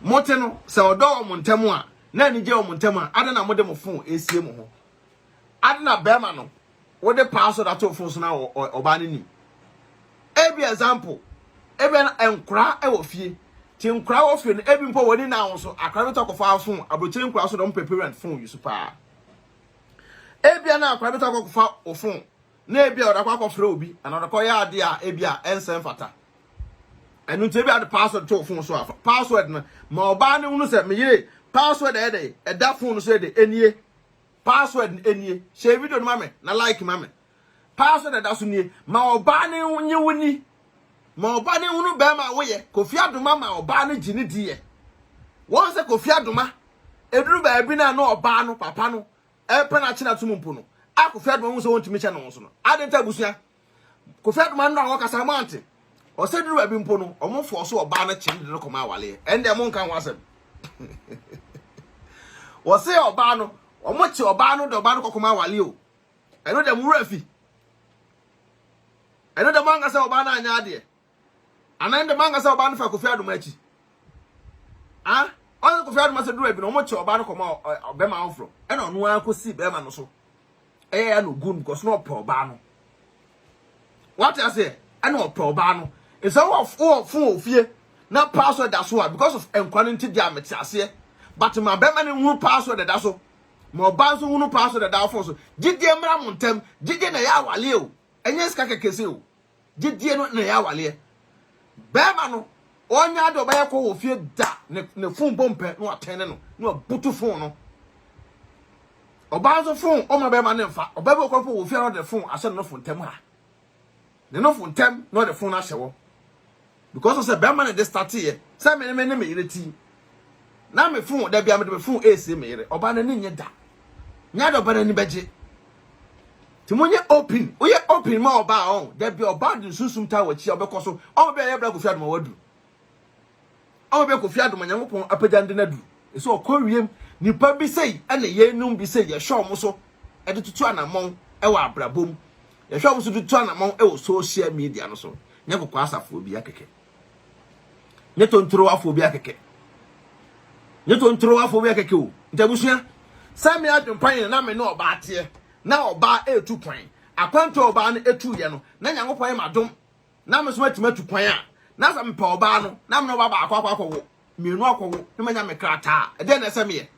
mote no sɛ ɔdɔ wɔn ntɛm a na anigye wɔn ntɛm a ada na mode mo fon esie mo ho Ade na bɛrima no wode password ato phone so na ɔbaa no nim. Ebi example, ebi na nkora wɔ fie. Ti nkora wɔ fie no ebi mpo wɔni na ho so akora bi tɔ akɔfa phone, abrokyire nkora so dɔm pɛ parent phone use paa. Ebi na akora bi tɔ akɔfa o phone na ebi a ɔde akɔ akɔfrɛ obi ana ɔde kɔyɛ ade a ebi a ɛnsɛ mfata. Ɛno nti ebi a de password to phone so a password no ma ɔbaa no hunu sɛ meyere password ɛyɛ dɛ ɛda phone so yɛ dɛ enie. Password no nie. Share video no ma me na like ma me. Password ɛda so nie. Ma ɔbaa no nye wo ni. Ma ɔbaa no hunu bɛrima a woyɛ. Kofi Adoma ma ɔbaa no gye ne di yɛ. Wɔn sɛ Kofi Adoma eduru baabi na na ɔbaa no papa no ɛpɛ no akye no atom mpo no. A Kofi Adoma hu sɛ wɔntumi kyɛ ne ho so no. Adɛn nti abusua? Kofi Adoma no a wɔkasa mo ante. Ɔsɛ duru baabi mpo no, ɔmo fɔɔ so ɔbaa no kye no de no kɔma awaleɛ. Ɛndeɛ mo nka ho asɛm. Wɔse ɔbaa no, ɔmo kye ɔbaa no de ɔbaa no kɔkɔma awaleɛ o. Ɛno deɛ mo werɛ fi. Ɛno deɛ mo anka sɛ ɔbaa no anyɛ adeɛ. Anaa ɛnde mo anka sɛ ɔbaa no fa Kofi Adoma akyi. Ah, ɔsɛ Kofi Adoma sɛ duru baabi no, ɔmo kye ɔbaa no kɔma ɔbɛma afoforɔ. Ɛna ɔno ara kɔsi bɛrima no so. Ɛyɛ ya na ogu no because na ɔpɛ ɔbaa no. Wate aseɛ? Ɛna ɔpɛ ɔbaa no. Sɛ wowɔ wowɔ fon wɔ fie na password da so a because of nkwa no nti deɛ a mete aseɛ. But ma bɛrima no nhunu password da so. Ma ɔbaa nso nhunu password da fon so. Gyidie mmra mo ntam. Gyidie na ɛyɛ awaleɛ o. Ɛnyɛ sika kɛkɛ sɛ o. Gyidie no na ɛyɛ awaleɛ. Bɛrima no ɔnyɛ ade ɔbɛyɛ kɔ wɔ fie da ne ne fon bɔ mpɛ na watɛne no na wabutu fon no. Ɔbaa nso fon ɔma bɛrima no mfa. Ɔbaa bi wɔ kɔ mpo wɔ fie na ɔde fon ahyɛ ne nofo ntam ha. Ne nofo ntam na ɔde fon ahyɛ hɔ. Because sɛ bɛrima no de starteɛ sɛ me ne me ne me yere ti. Na me fon da bia mede me fon esie me yere. Ɔbaa no ani nye da. Nya de ɔbaa no ani bɛgye. Ti mo nye open. Woyɛ open ma ɔbaa ɔn. Da bia ɔbaa de sunsum taa wɔ akyi a ɔbɛkɔ so. Ɔmo bia yɛ bra kofi adoma wadu. Ɔmo bɛ Kofi Adoma Nyankopɔn apagya no de no aduru. Ɛsɛ ɔkɔ wiem. Nipa bi sei ɛna yɛnum bi sei yɛhwɛ ɔmo so ɛde tutu anamɔn ɛwɔ abrabɔ mu. Yɛhwɛ ɔmo so de tutu anamɔn ɛwɔ social media no so. Nyɛ kɔkɔɔ asafoɔ bi akɛkɛ. Nyɛ tontorowafoɔ bi akɛkɛ. Nyɛ tontorowafoɔ bi akɛkɛ o. Nti abusua, sɛ me adwempa yɛn na me ne ɔbaa teɛ na ɔbaa ɛretu kwan. Akwantu a ɔbaa no ɛtuiɛ no, na Nyankopɔn yɛ m'adom na me nso matumi atu kwan a, na sɛ mepɛ ɔbaa no, na me ne ɔbaa baako akɔ akɔwo, mmienu akɔwo, na manya me krataa a, ɛdeɛn na ɛsɛ meyɛ?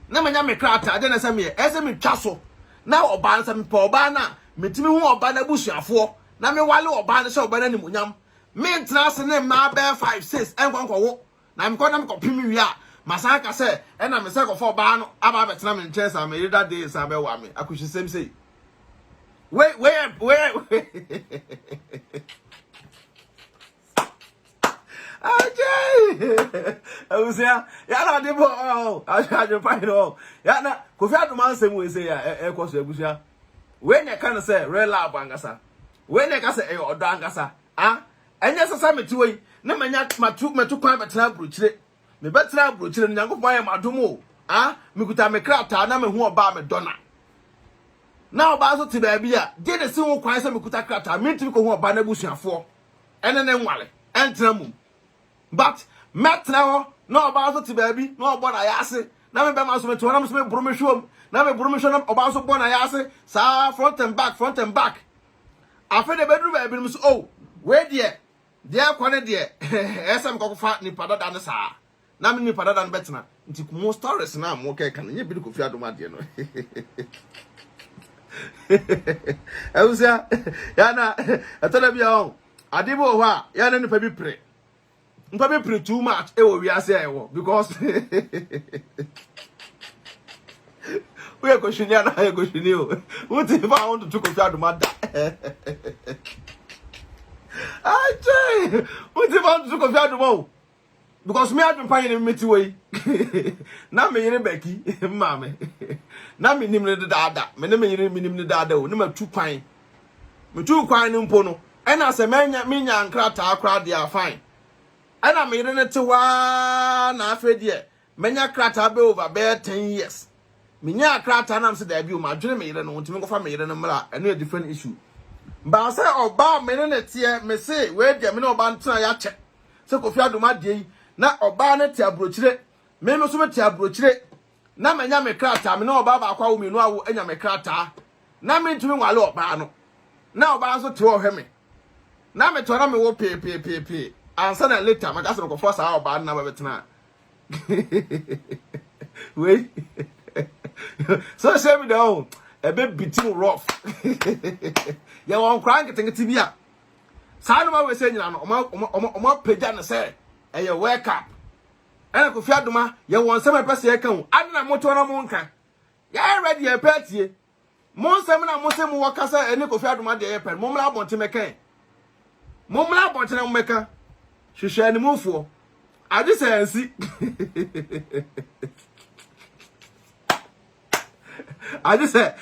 Na manya me krataa, ɛdeɛn na ɛsɛ meyɛ? Ɛsɛ sɛ metwa so na ɔbaa no, sɛ mepɛ ɔbaa no a, metumi hu ɔbaa no abusuafoɔ, na mewale ɔbaa no hyɛ ɔbaa no animuonyam. Mentena ase ne mmaa bɛyɛ 5, 6 ɛnkɔ nkɔwo, na mekɔ na mekɔpem wie a, masan aka sɛ, ɛna me sɛ kɔfa ɔbaa no aba abɛtena me nkyɛn saa, me yere da dee san bɛwa me, akɔhwisɛm sei. Wait, wait, wait. Ajay! Abusua, ya na de bo oh, adwe pa no. Ya na Kofi Adoma nsɛm we say ya e kɔ so abusua. Wei na ɛka no sɛ real love ankasa. Wei na ɛka sɛ ɛyɛ ɔdɔ ankasa. Ah, ɛnyɛ sɛ sɛ mete hɔ yi na manya matu matu kwan bɛtena aburokyire. Mebɛtena aburokyire no Nyankopɔn ayɛ m'adom o. Ah, mekuta me krataa na mehu ɔbaa medɔ na. Na ɔbaa nso te baabi a gye ne se ho kwan sɛ mekuta krataa mentumi kɔhu ɔbaa n'abusuafoɔ ɛne ne nwale ɛntena mum. But mɛtena hɔ na ɔbaa nso te baabi na ɔbɔ n'ayɛ ase na me bɛma nso mete hɔ na me nso meboro me hwɛm na meboro me hwɛ na ɔbaa nso bɔ n'ayɛ ase saa front and back front and back. Afei de bɛduru baabi no so oh wei deɛ deɛ ɛkɔ ne deɛ ɛyɛ sɛ mekɔkɔfa nipa dada no saa na me nipa dada no bɛtena. Nti mo stories na mo kɛka no nyɛ bi ne Kofi Adom adeɛ no. Ɛwusua yana ɛtɔ da bi a ɔn ade bi wɔ hɔ a yana nipa bi pere. Nipa bi pere too much ɛwɔ wiase a ɛwɔ because woyɛ kɔhwini anaa yɛ kɔhwini o wote fa ho ntoto Kofi Adom ada agye wote fa ho ntoto Kofi Adom o because me adwempa yene me ti wɔ yi na me yere bɛki maame na me nim ne dedaada me ne me yere me nim ne daada o ne ma tu kwan me tu kwan no mpo no ɛna sɛ manya menya nkrataa koraa deɛ a fine ɛna me yere ne te hɔ ara na afei deɛ manya krataa bɛ over bɛyɛ 10 years menya krataa nam sɛ daabi o madwene me yere no ntumi nkɔfa me yere no mmra. Ɛno yɛ different issue. Baa sɛ ɔbaa me ne ne teɛ me se wei deɛ me ne ɔbaa no tena yɛakyɛ sɛ Kofi Adom adeɛ yi na ɔbaa no te aburokyire, me nso me te aburokyire na manya me krataa, me ne ɔbaa baako awo mmienu awo anya me krataa na mentumi nwale ɔbaa no na ɔbaa nso te hɔ hwɛ me na mete hɔ na mewo peepeepeepee ansa na later maka sɛ mekɔfa saa ɔbaa no na bɛbɛtena wei social media o ɛbɛ biti mu rough. Yɛwɔ nkora nketenkete bi a saa noma wei sɛ nyina no ɔmo apagya no sɛ ɛyɛ wake up. Ɛna Kofi Adoma yɛwɔ nsɛm a ɛpɛ sɛ yɛka o ade na motoɔ na monka yɛyɛ ready yɛpɛ atie mo nsɛm na mo sɛ mo wɔ kasa ɛne Kofi Adoma deɛ yɛpɛ no. Mommra abɔnten mɛka, mommra abɔnten na mommɛka. Hwehwɛ animufoɔ agye sɛ ansi agye sɛ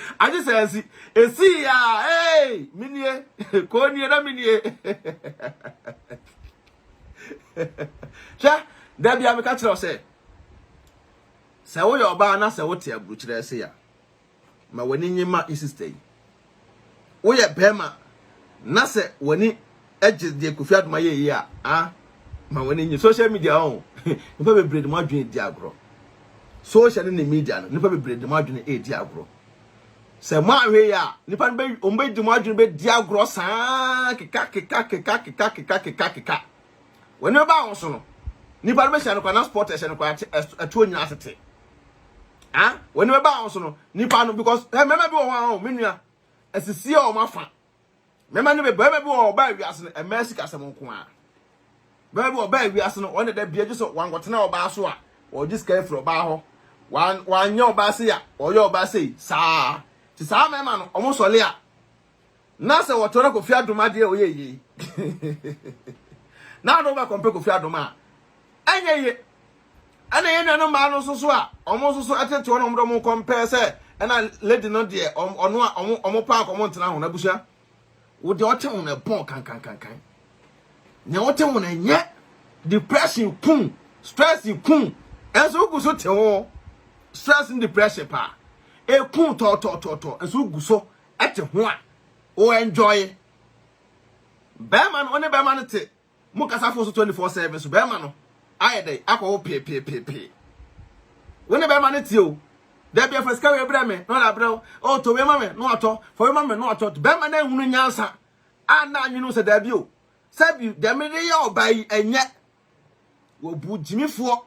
ansi esi ya hey minie ko nie na minie hwɛ. Dabi a meka kyerɛ wo sɛ sɛ woyɛ ɔbaa na sɛ wote aburokyerɛ ase a ma w'ani nye ma sister yi. Woyɛ bɛrima na sɛ w'ani gye deɛ Kofi Adoma yɛ yi a ah ma w'ani nye. Social media ɔn nipa bebree de mo adwene di agorɔ. Social ne media no nipa bebree de mo adwene edi agorɔ. Sɛ mo ahwɛ yi a nipa no bɛ wɔn bɛ di mo adwene bɛ di agorɔ saa keka keka keka keka keka keka keka. W'ani bɛba ahosuo no nipa no bɛhyia no kwa na sport ɛhyɛ no kwa ɛtoɔ nyinaa tete. Ah, w'ani bɛba ahosuo no nipa no because ɛ mmarima bi wɔ hɔ a ɔn me nua asisi a wɔn afa mmarima no bɛ barima bi wɔ hɔ ɔbaa wiase no mmaa sika asɛm nko ara. Barima bi wɔ ɔbaa wiase no wɔn deda bia gye sɛ wankɔtena ɔbaa so a wɔgye sika afiri ɔbaa hɔ wan wanyɛ ɔbaa se a ɔyɛ ɔbaa se saa te saa mmarima no wɔn sɔle a na sɛ wɔtɔ na Kofi Adom adeɛ a ɔyɛ yie na ado bɛ kɔmpɛ Kofi Adom a ɛnyɛ yie. Ɛna yɛn nuanom mmaa no nso so a wɔn nso so ɛtete wɔn a wɔn de wɔn kɔmpɛ sɛ ɛna lady no deɛ ɔno a wɔn wɔn paaki wɔn ntena ho na abusua wo deɛ ɔte ho na ɛbɔn kankankankan nea ɔte ho na ɛnyɛ depression kum stress kum ɛnso wogu so te ho stress and depression paa ekum tɔɔtɔɔtɔɔtɔ nso wogu so ɛte ho a o enjoy bɛrima no ɔne bɛrima no te mo kasa fo so 24/7 so bɛrima no ayɛ dɛ akɔ wo peepeepeepee wo ne bɛrima no te o dabi afa sika wei brɛ me na ɔde abrɛ wo o tɔ wei ma me na watɔ fa wei ma me na watɔ bɛrima no ehunu nyansa a na anwene sɛ dabi o sɛbi dɛm de yɛ ɔbaa yi ɛnyɛ wɔbu gyimifoɔ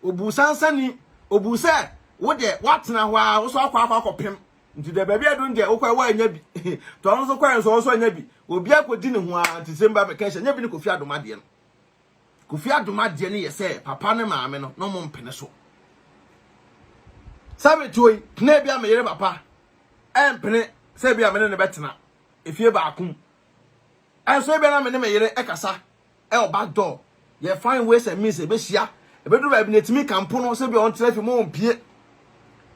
obu sansani obu sɛ wo deɛ woatena hɔ a wo so akɔ akɔ akɔpem nti deɛ baabi adu deɛ wokɔ ɛwɔ anya bi tɔ ɔno nso kɔɛ nso ɔno nso anya bi obi akɔdi ne ho ara nti sɛ mba bɛka hyɛ nya bi ne Kofi Adom adeɛ no. Kofi Adom adeɛ no yɛ sɛ papa ne maame no na ɔmo mpene so sɛ metuo yi tena bi a meyere papa ɛmpene sɛ bi a me ne ne bɛtena efie baako mu ɛnso ebi na me ne me yere ɛkasa ɛwɔ back door yɛ find ways and means ɛbɛhyia ɛbɛduru baabi na ɛtumi kampo no sɛ bi a ɔntena fi mu ɔmpie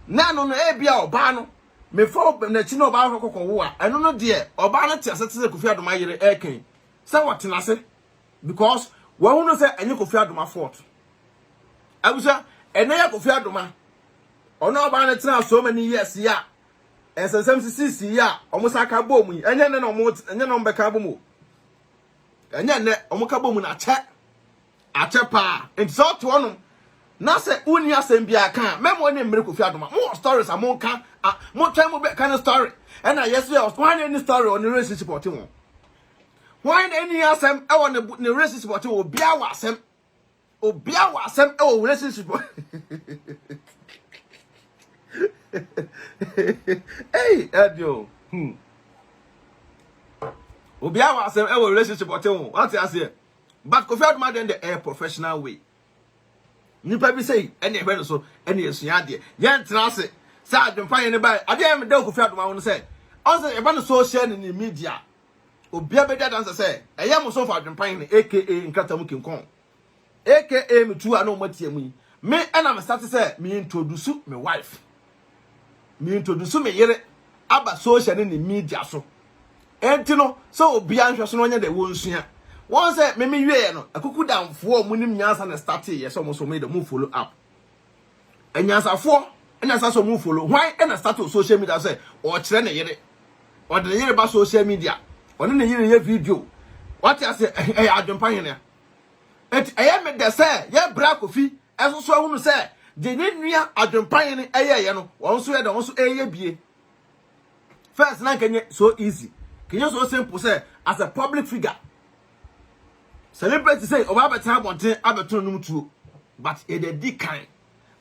na ɛno no ebi a ɔbaa no. Mefa n'akyi na ɔbaa kɔkɔ wo a, ɛno no deɛ ɔbaa no te ase te sɛ Kofi Adoma yere ɛɛkan sɛ wɔtena ase because wɔahunu sɛ ɛnyɛ Kofi Adoma fault. Abusua, ɛnɛ yɛ Kofi Adoma ɔno ɔbaa no tena so many years yi a nsɛnsɛm sisisi yi a wɔn san ka bɔ mu yi, ɛnyɛ nnɛ na wɔn, ɛnyɛ na wɔn bɛka bɔ mu o, ɛnyɛ nnɛ wɔn ka bɔ mu na akyɛ, akyɛ paa. Nti sɛ ɔte hɔnom na sɛ wonni asɛm bi aka a, mɛmo ne mmere Kofi Adoma mo wɔ stories a monka, mo twɛn mo bɛka ne story. Ɛna yɛ so yɛ wɔn na ɛni story wɔ ne relationship ɔte wɔn, wɔn na ɛni asɛm ɛwɔ ne relationship ɔte wɔn. Obiara wɔ asɛm, obiara wɔ asɛm ɛwɔ relationship. Hey, ɛdi o, Obiara wɔ asɛm ɛwɔ relationship ɔte wɔn, wate aseɛ? But Kofi Adoma den de ɛyɛ professional way. Nipa bi sɛ ɛna ɛhwɛ no so ɛna esua adeɛ. Yɛn tena ase sɛ adwempa yɛn ne ba adeɛ yɛn da Kofi Adoma ho no sɛ ɔn sɛ ɛba no social ne media, obiara bɛdi adanse sɛ ɛyɛ mo so fa adwempa yɛn, aka nkrata mu kinkɔn, aka me tu a na wɔn atie mu yi. Me ɛna me start sɛ me introduce me wife, me introduce me yere aba social ne media so. Enti no sɛ obiara nhwɛ so na ɔnyɛ de wɔn nsua wɔn sɛ me me wie no akuku damfoɔ a wɔn nim nyansa na start yɛ sɛ wɔn so wɔn yɛ de wɔn follow up. Anyansafoɔ ɛna sɛ wɔn follow hwan ɛna start wɔ social media sɛ ɔkyerɛ ne yere, ɔde ne yere ba social media, ɔne ne yere yɛ video, wate ase? Ɛyɛ adwempa hene. Eti ɛyɛ me dɛ sɛ yɛ bra Kofi ɛso so ahunu sɛ deɛ ne nua adwempa hene ɛyɛɛyɛ no, wɔn nso yɛ dɛ wɔn nso ɛyɛ bie. First na nkɛnyɛ so easy, kɛnyɛ so simple sɛ as a public figure, celebrity sɛ ɔba abɛtena abɔnten abɛto no tuo, but yɛde di kan.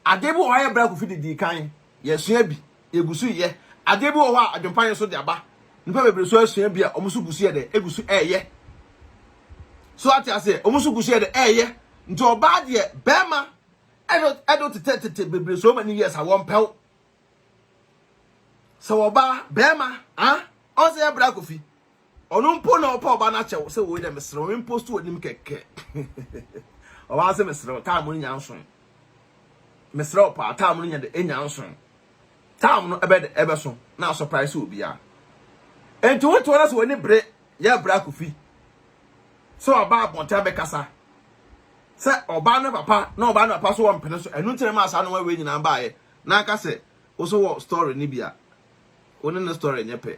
Adeɛ bi wɔ hɔ a yɛ bra Kofi de di kan, yɛsua bi, yɛgu so yɛ. Adeɛ bi wɔ hɔ a adwempa yɛn so de aba, nipa bebree so asua bi a wɔn nso gu so yɛ dɛ egu so ɛɛyɛ so, ate aseɛ? Wɔn nso gu so yɛ dɛ ɛɛyɛ. Nti ɔbaa deɛ, bɛrima ɛde tete tete bebree so many years a wɔn pɛw sɛ ɔbaa bɛrima ah, ɔsɛ yɛ bra Kofi ɔno mpo na ɔpɛ ɔbaa no akyɛw sɛ wɔyi dɛ mesrɛ wɔn mpo so anim kɛkɛ. Ɔbaa sɛ mesrɛ time no nya nso, mesrɛ ɔpaa time no nya de enya nso, time no ɛbɛ de ɛbɛso na surprise obiara. Nti wote hɔ na sɛ wɔni bere yɛ bra Kofi sɛ ɔbaa abɔnten abɛkasa sɛ ɔbaa no papa na ɔbaa no papa so wɔ mpene so, ɛno nkyɛn mu asa no wɔn nyinaa baayɛ na aka sɛ woso wɔ story ni bi a wo ne ne story nyɛ pɛ.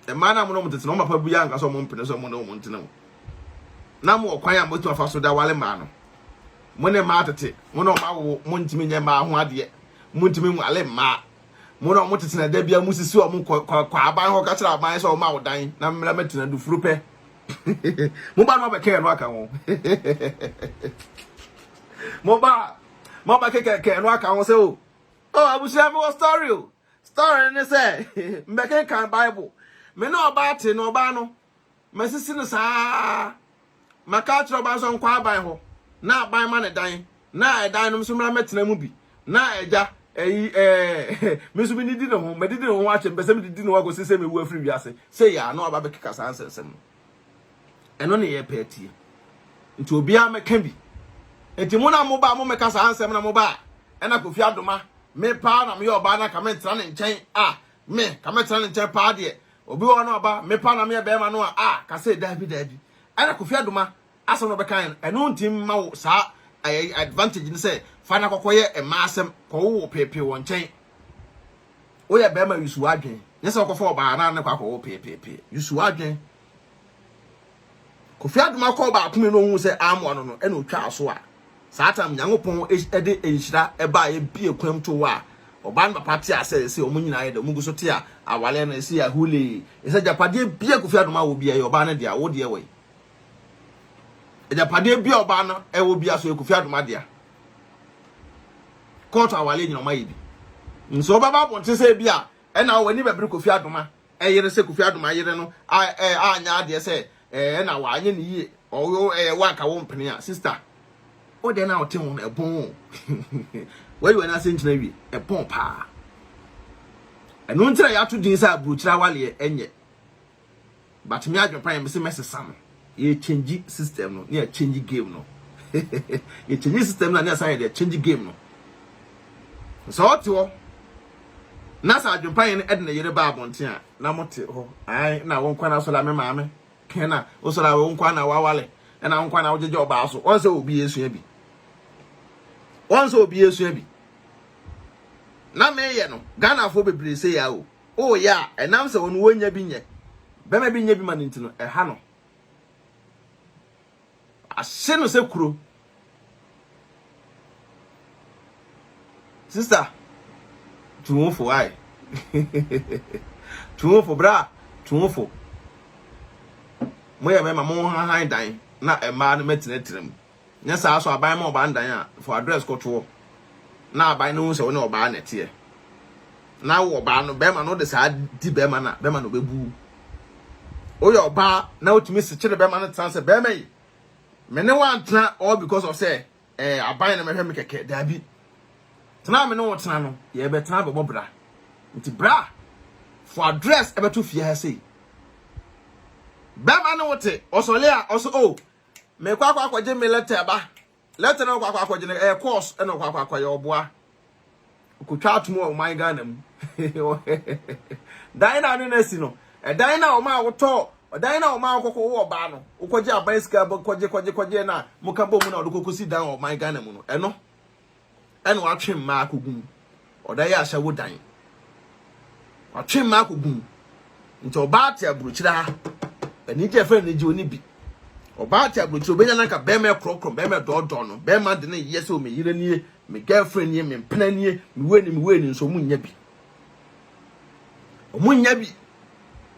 Mmaa na mo ne wɔn tete na wɔn papa bi anka sɛ wɔn mpene so wɔn ne wɔn ntena mu na mo wɔ kwan a mo afa so da wale mmaa no. Mo ne mmaa tete, mo ne wɔn awo, mo ntumi nyɛ mmaa ho adeɛ, mo ntumi nwale mmaa. Mo ne wɔn tete na da bia mo sisi wɔn kɔ kɔ kɔ aban hɔ ka kyerɛ aban sɛ wɔn awo dan na mmira mɛtena dufuru pɛ. Mo ba no abɛkɛn no aka ho, mo ba kɛkɛkɛ no aka ho sɛ o abusua, mi wɔ story o. Story ne sɛ mbɛkenkan Bible, me ne ɔbaa te na ɔbaa no masisi no saa, maka akyerɛ ɔbaa nso nkɔ aban hɔ na aban ma ne dan na ɛdan no nso mmra mɛtena mu bi na agya ɛyi me nso mi didi ne ho, mɛdidi ne ho akyɛ, mpɛ sɛ mi didi ne ho akɔsi sɛ mewu afiri wiase sɛ yɛ ano aba bɛkeka saa nsɛnsɛm no. Ɛno ne yɛ pɛ tie. Nti obiara mɛka bi. Nti mo na mo ba mo mɛka saa nsɛm na mo ba ɛna Kofi Adoma, me paa na meyɛ ɔbaa na ka mentena ne nkyɛn a, me ka mɛtena ne nkyɛn paa deɛ obi wɔ no ɔba me paa na meyɛ bɛrima no a a ka sɛ daabi daabi. Ɛna Kofi Adoma asɛm no bɛka no, ɛno nti mma wo saa ɛyɛ advantage ne sɛ fa na kɔkɔyɛ mmaa asɛm kɔwowo peepee wɔ nkyɛn. Woyɛ bɛrima, yusu adwen nyɛ sɛ wɔkɔfa ɔbaa na ne kɔ akɔwo peepeepee. Yusu adwen. Kofi Adoma kɔɔ baako mi na ohun sɛ amoa no ɛna otwa so a saa tam Nyankopɔn ɛde nhyira ɛbaa ebie kwam to hɔ a ɔbaa no papa te ase sɛ ɔmo nyinaa yɛ dɛ ɔmo gu so te a awale no esi ahule ɛsɛ agyapadeɛ bia Kofi Adoma wɔ bia yɛ ɔbaa no deɛ wo deɛ wɔ yi agyapadeɛ bia ɔbaa no ɛwɔ bia so yɛ Kofi Adoma deɛ kɔɔto awale nyina ɔmo ayɛ bi nso ɔbɛba abɔnten sɛ bi a ɛna wɔ ani bɛbere Kofi Adoma ɛyere sɛ Kofi Adoma yere no a ɛ anya adeɛ sɛ ɛna wanyɛ ne yie ɔyɔ wanka wo mpene a, sister, wo deɛ na ɔte ho no ɛbɔn o. Wɔyi wɔn ase nkyɛn wie ɛbɔn paa. Ɛno ntina yɛato din sɛ aburokyire awaleɛ ɛnyɛ, but me adwempa yɛn sɛ mɛsesa no. Yɛ change system no ne yɛ change game no, yɛ change system no ne yɛ san yɛ de change game no. Sɛ ɔte hɔ. Na sɛ adwempa yɛn de ne yere ba abɔnten a, na mote hɔ. Ae, na wo nkwa na asɔre a me maame. Ɛna wosɔre a wo nkwa na wawale. Ɛna wo nkwa na wogyegye ɔbaa so. Wɔn sɛ obi esua bi. Wɔn sɛ obi esua bi. Na meyɛ no, Ghanafoɔ bebree sɛ ya o. Woyɛ a, ɛnam sɛ wɔn wɔnya bi nyɛ. Bɛma bi nyɛ bi ma no nti no, ɛha no. Ahye no sɛ kuro. Sister, tu wo fo ai. Tu wo fo bra, tu wo fo. Moyɛ mɛma mo hahan dan na mmaa no mɛtenatena mu. Nyɛ saa so aban ma ɔbaa dan a for address kɔtoɔ. Na aban no hu sɛ wo ne ɔbaa na ɛteɛ. Na wo ɔbaa no bɛrima no de saa di bɛrima na bɛrima no bɛbu. Woyɛ ɔbaa na wotumi sekyere bɛrima no tena sɛ bɛrima yi me ne wantena all because of sɛ eh, aban na mɛhwɛ me kɛkɛ daabi. Tena me ne wo tena no yɛbɛtena bɛbɔ bra. Nti bra for address ɛbɛto fie ha sei. Bɛrima ne wo te ɔsɔle a ɔsɛ oh mekɔ akɔ akɔgye me letter ba. Letter na ɔkɔ akɔ akɔgye no ɛyɛ course ɛna ɔkɔ akɔ akɔyɛ ɔboa. Ɔkɔtwa atom wɔ ɔman Ghana mu. Dan na ne na asi no. Ɛdan na ɔma wotɔ ɔdan na ɔma wokɔkɔ wo ɔbaa no. Wokɔgye aban sika kɔgye kɔgye kɔgye na moka bɔ mu na ɔde kɔkɔsi dan wɔ ɔman Ghana mu no. Ɛno ɛna watwe mmaa akɔgu mu. Ɔda yɛ ahyɛ wo dan. Watwe mmaa akɔgu mu. Nti ɔbaa te aburokyire ha. Anigye ɛfɛ anigye oni bi. Ɔbaa te aburokyire obenya nanka bɛrima ɛkorɔkorɔ bɛrima ɛdɔɔdɔɔ no. Bɛrima de ne yɛ sɛ me yere nie, me girlfriend nie, me mpena nie, me wei ni, me wei ni nso ɔmo nya bi. Ɔmo nya bi.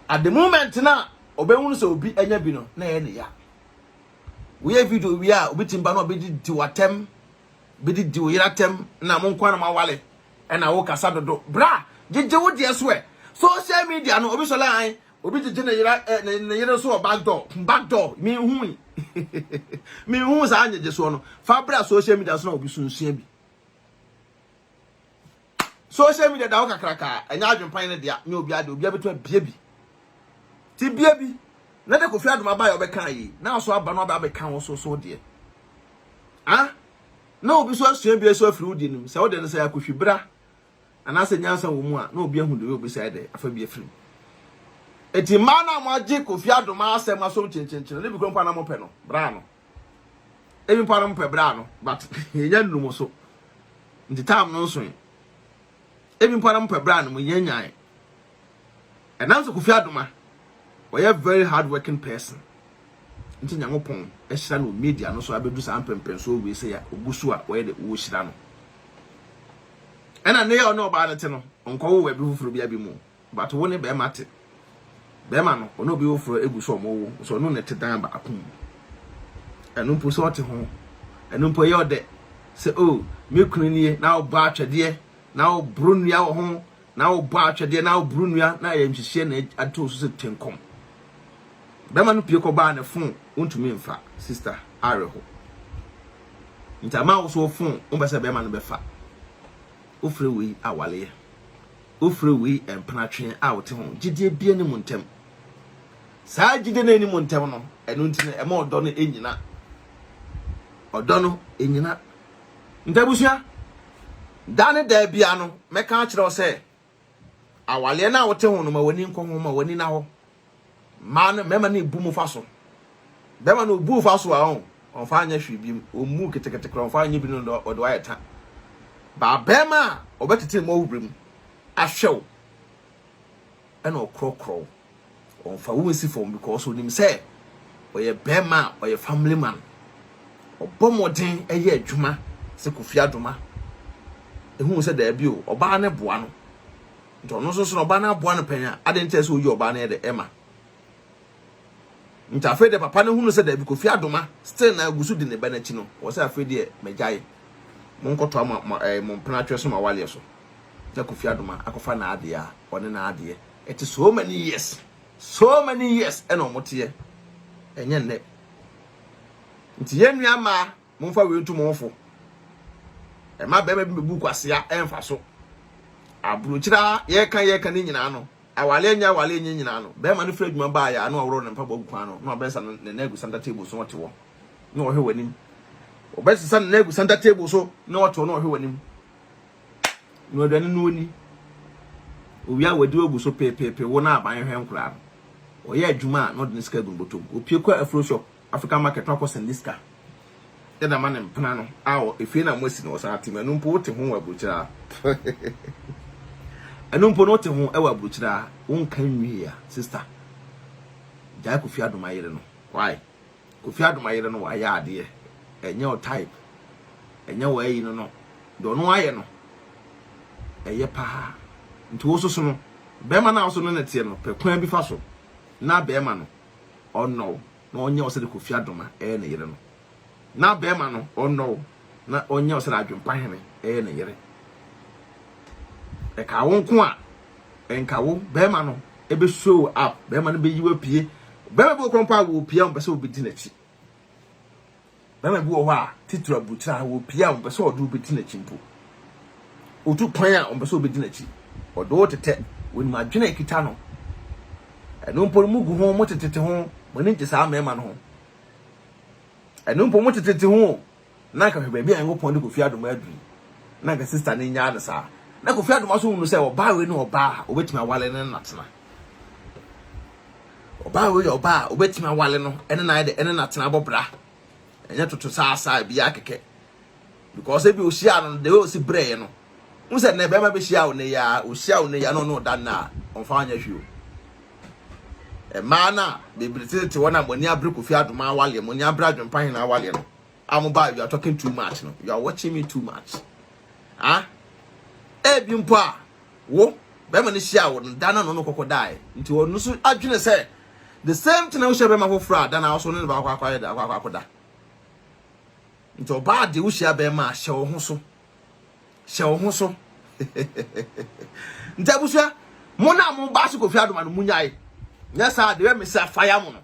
At the moment na ɔbɛhunu sɛ obi anya bi no na ɛyɛ ne ya. Woyɛ video wie a obi ti mba na ɔbɛdi di w'atɛm bɛdidi wo yere atɛm na mo nkoa na moawale ɛna wo kasa dodo bra gyegye wo deɛ so ɛ social media no obi sɔlɛ an obi gyegye ne yere eh, ne, ne yere so wɔ back door back door me hu me hu saa nyegye soɔ no fa bra social media so na obi sunsua bi social media da wo kakraka ɛnyɛ adwempan ne dea nyɛ obi ade obi abɛtumi abie bi ti bie bi na de kofi adoma ba yɛ ɔbɛka yi na so aba no aba abɛka wo so so deɛ ah na obi so asua bi so afiri wo deɛ nim sɛ wo deɛ no sɛ akɔhwi bra anaasɛ nyansa wɔ mu a na obi ahu deɛ obi sɛ ɛdɛ afa bi afiri mu eti mmaa no a moagye kofi adoma asɛm asom kyenkyenkyen ne bi kura mpo a na mopɛ no bra no ebi mpo a na mopɛ bra no but yɛnya nnuru mo so nti time no nsoe ebi mpo na mopɛ bra no mo yɛ nyae ɛnam sɛ Kofi Adoma ɔyɛ very hard working person nti Nyankopɔn ahyira no media no so abɛdu saa mpɛmpɛnsoɔ wei sɛ ya ogu so a wɔyɛ de wɔhyira no ɛna ne yɛ ɔne ɔbaa no te no ɔnkɔwo wɔ bi foforɔ bi abi mu But wo ne bɛɛma te. Bɛɛma no, ɔne obi foforɔ egu so ɔmo wo, nso ɔno na ɛte dan baako mu. Ɛno mpo sɛ ɔte ho, ɛno mpo ɛyɛ ɔdɛ sɛ oh, me kunu nie, na ɔbɔ atwɛdeɛ, na ɔboro nnua wɔ ho, na ɔbɔ atwɛdeɛ, na ɔboro nnua, na ɛyɛ nhyehyeɛ na ato so sɛ tenkɔm. Bɛɛma no pie kɔbaa ne phone, wontumi mfa, sister, awerɛho. Nti ama wo so wo phone, wompɛ sɛ bɛɛma no bɛfa. Wofrɛ wei awaleɛ. Wofrɛ wei mpenatwe a wote ho. Gyidie bia ni mo ntam. Saa gyidie no ɛni mo ntam no, ɛno nti no ɛma ɔdɔ no ɛnyina. Ɔdɔ no ɛnyina. Nti abusua, da ne da bia no, mɛka akyerɛ wo sɛ, awaleɛ no a wote ho no, ma w'ani nkɔ ho, ma w'ani na hɔ. Mmaa no, mmarima no ebu mo fa so. Bɛrima no obu fa so a ɔn, ɔnfa anyɛ hwee bi, ɔmmu ketekete koraa, ɔnfa anyɛ bi no ɔde wayɛ ta. Baa bɛrima a ɔbɛtete mu ɔwura mu ahwɛ wo ɛna ɔkorɔkorɔ wo. Ɔnfa wo nsi fam because onim sɛ ɔyɛ bɛrima a ɔyɛ family man. Ɔbɔ mmɔden ɛyɛ adwuma sɛ Kofi Adoma. Ehu sɛ daabi o, ɔbaa no boa no. Nti ɔno nso so na ɔbaa no aboa no pɛn a, adɛn nti sɛ oyi ɔbaa no yɛ dɛ ɛma? Nti afei deɛ papa no hunu sɛ daabi Kofi Adoma still na agu so di ne ba n'akyi no, wɔ sɛ afei deɛ magyae. Monkɔtoa mo mo ɛɛ mo mpena atwerɛ so ma waleɛ so. Na Kofi Adoma akɔfa n'adeɛ a ɔne n'adeɛ ɛte so many years, so many years ɛna ɔmo teɛ. Ɛnyɛ nnɛ. Nti yɛn nua mmaa Momfa wei nto mo ho fo. Ɛma bɛrima bi bɛbu kwasea ɛmfa so. Aburokyire a yɛka yɛka ne nyinaa no, awale nyɛ awale nyɛ nyinaa no, bɛrima no firi adwuma baeɛ a na waworɔ ne mpaboa gu kwan no, na wabɛsesa ne nan agu center table so na ɔte hɔ na ɔhwɛ w'anim. Ɔbɛsesa ne nan agu center table so na ɔte hɔ na ɔhwɛ w'anim. Na aduane no ɔni. Owia wadi wagu so peepeepe wo na aban hwɛ nkoraa no. Ɔyɛ adwuma a na ɔde ne sika agu ne bɔtɔ mu. Opie kɔ afro shop, African market na ɔkɔ sɛnde sika de ama ne mpena no a wɔ efie na moasi no ɔsan te mu. Ɛno mpo wote ho wɔ aburokyire a. Ɛno mpo no wote ho wɔ aburokyire a wonka nwie a sister. Gyae Kofi Adom ayere no. Why? Kofi Adom ayere no wayɛ adeɛ. Ɛnyɛ wo type. Ɛnyɛ wo ayi no no. Deɛ ɔno ayɛ no ɛyɛ paa. Nti wo soso no bɛrima no a wo so no ne teɛ no pɛ kwan bi fa so na bɛrima no ɔnnɔ wo na ɔnyɛ wo sɛdeɛ Kofi Adoma ɛyɛ ne yere no. Na bɛrima no ɔnnɔ wo na ɔnyɛ wo sɛdeɛ Adwempa Hene ɛyɛ ne yere. Ɛka wo nko a ɛnka wo bɛrima no ɛbɛ show up, bɛrima no bɛyi wo apue. Bɛrima bi wɔ kora mpo a wɔpie a wɔmpɛ sɛ wobɛdi n'akyi. Bɛrima bi wɔ hɔ a titiri aburukyire a wɔpie a wɔmpɛ sɛ ɔde wobɛdi n'akyi mpo. Otu kwan a wɔmpɛ sɛ wobɛdi n'akyi. Ɔde wo tetɛ, wɔnim adwene a ɛkita no. Ɛno mpo no mugu ho, motetete ho, mo ani gye saa mmarima no ho. Ɛno mpo motetete ho o. Na anka hwɛ baabi a Nyankopɔn de Kofi Adoma aduru yi. Na anka sista no nyaa no saa. Na Kofi Adoma nso hunu sɛ ɔbaa wei ne ɔbaa a obetumi awale no ne natena. Ɔbaa wei yɛ ɔbaa a obetumi awale no ɛne na ayɛ dɛ ɛne natena abɔ bra. Ɛnyɛ toto saa saa biara kɛkɛ. Because ebi ohyia no the way osi brɛɛ no. N sɛ nnɛ bɛrima bɛhyia wo nnɛ yi a ohyia wo nnɛ yi a na ɔne ɔda nna a ɔmfa anyɛ hwee o. Mmaa no a bebree tete wɔn a mo ani abere Kofi Adoma awaleɛ, mo ani abere Adwempa Hene awaleɛ no. A mo ba you are talking too much no you are watching me too much ah ebi mpo a wo bɛrima no hyia wo no da no no kɔkɔ dae nti ɔno nso adwene sɛ the same thing na wohyia bɛrima foforɔ a da na ɔso ne no baakɔ akɔ ayɛ da akɔ akɔ akɔda nti ɔbaa de wohyia bɛrima a hyɛ wo ho so hyɛ wo ho so nti abusua mo na mo ba so Kofi Adoma no munyae nyɛ saa de bɛ mesi afaya mo no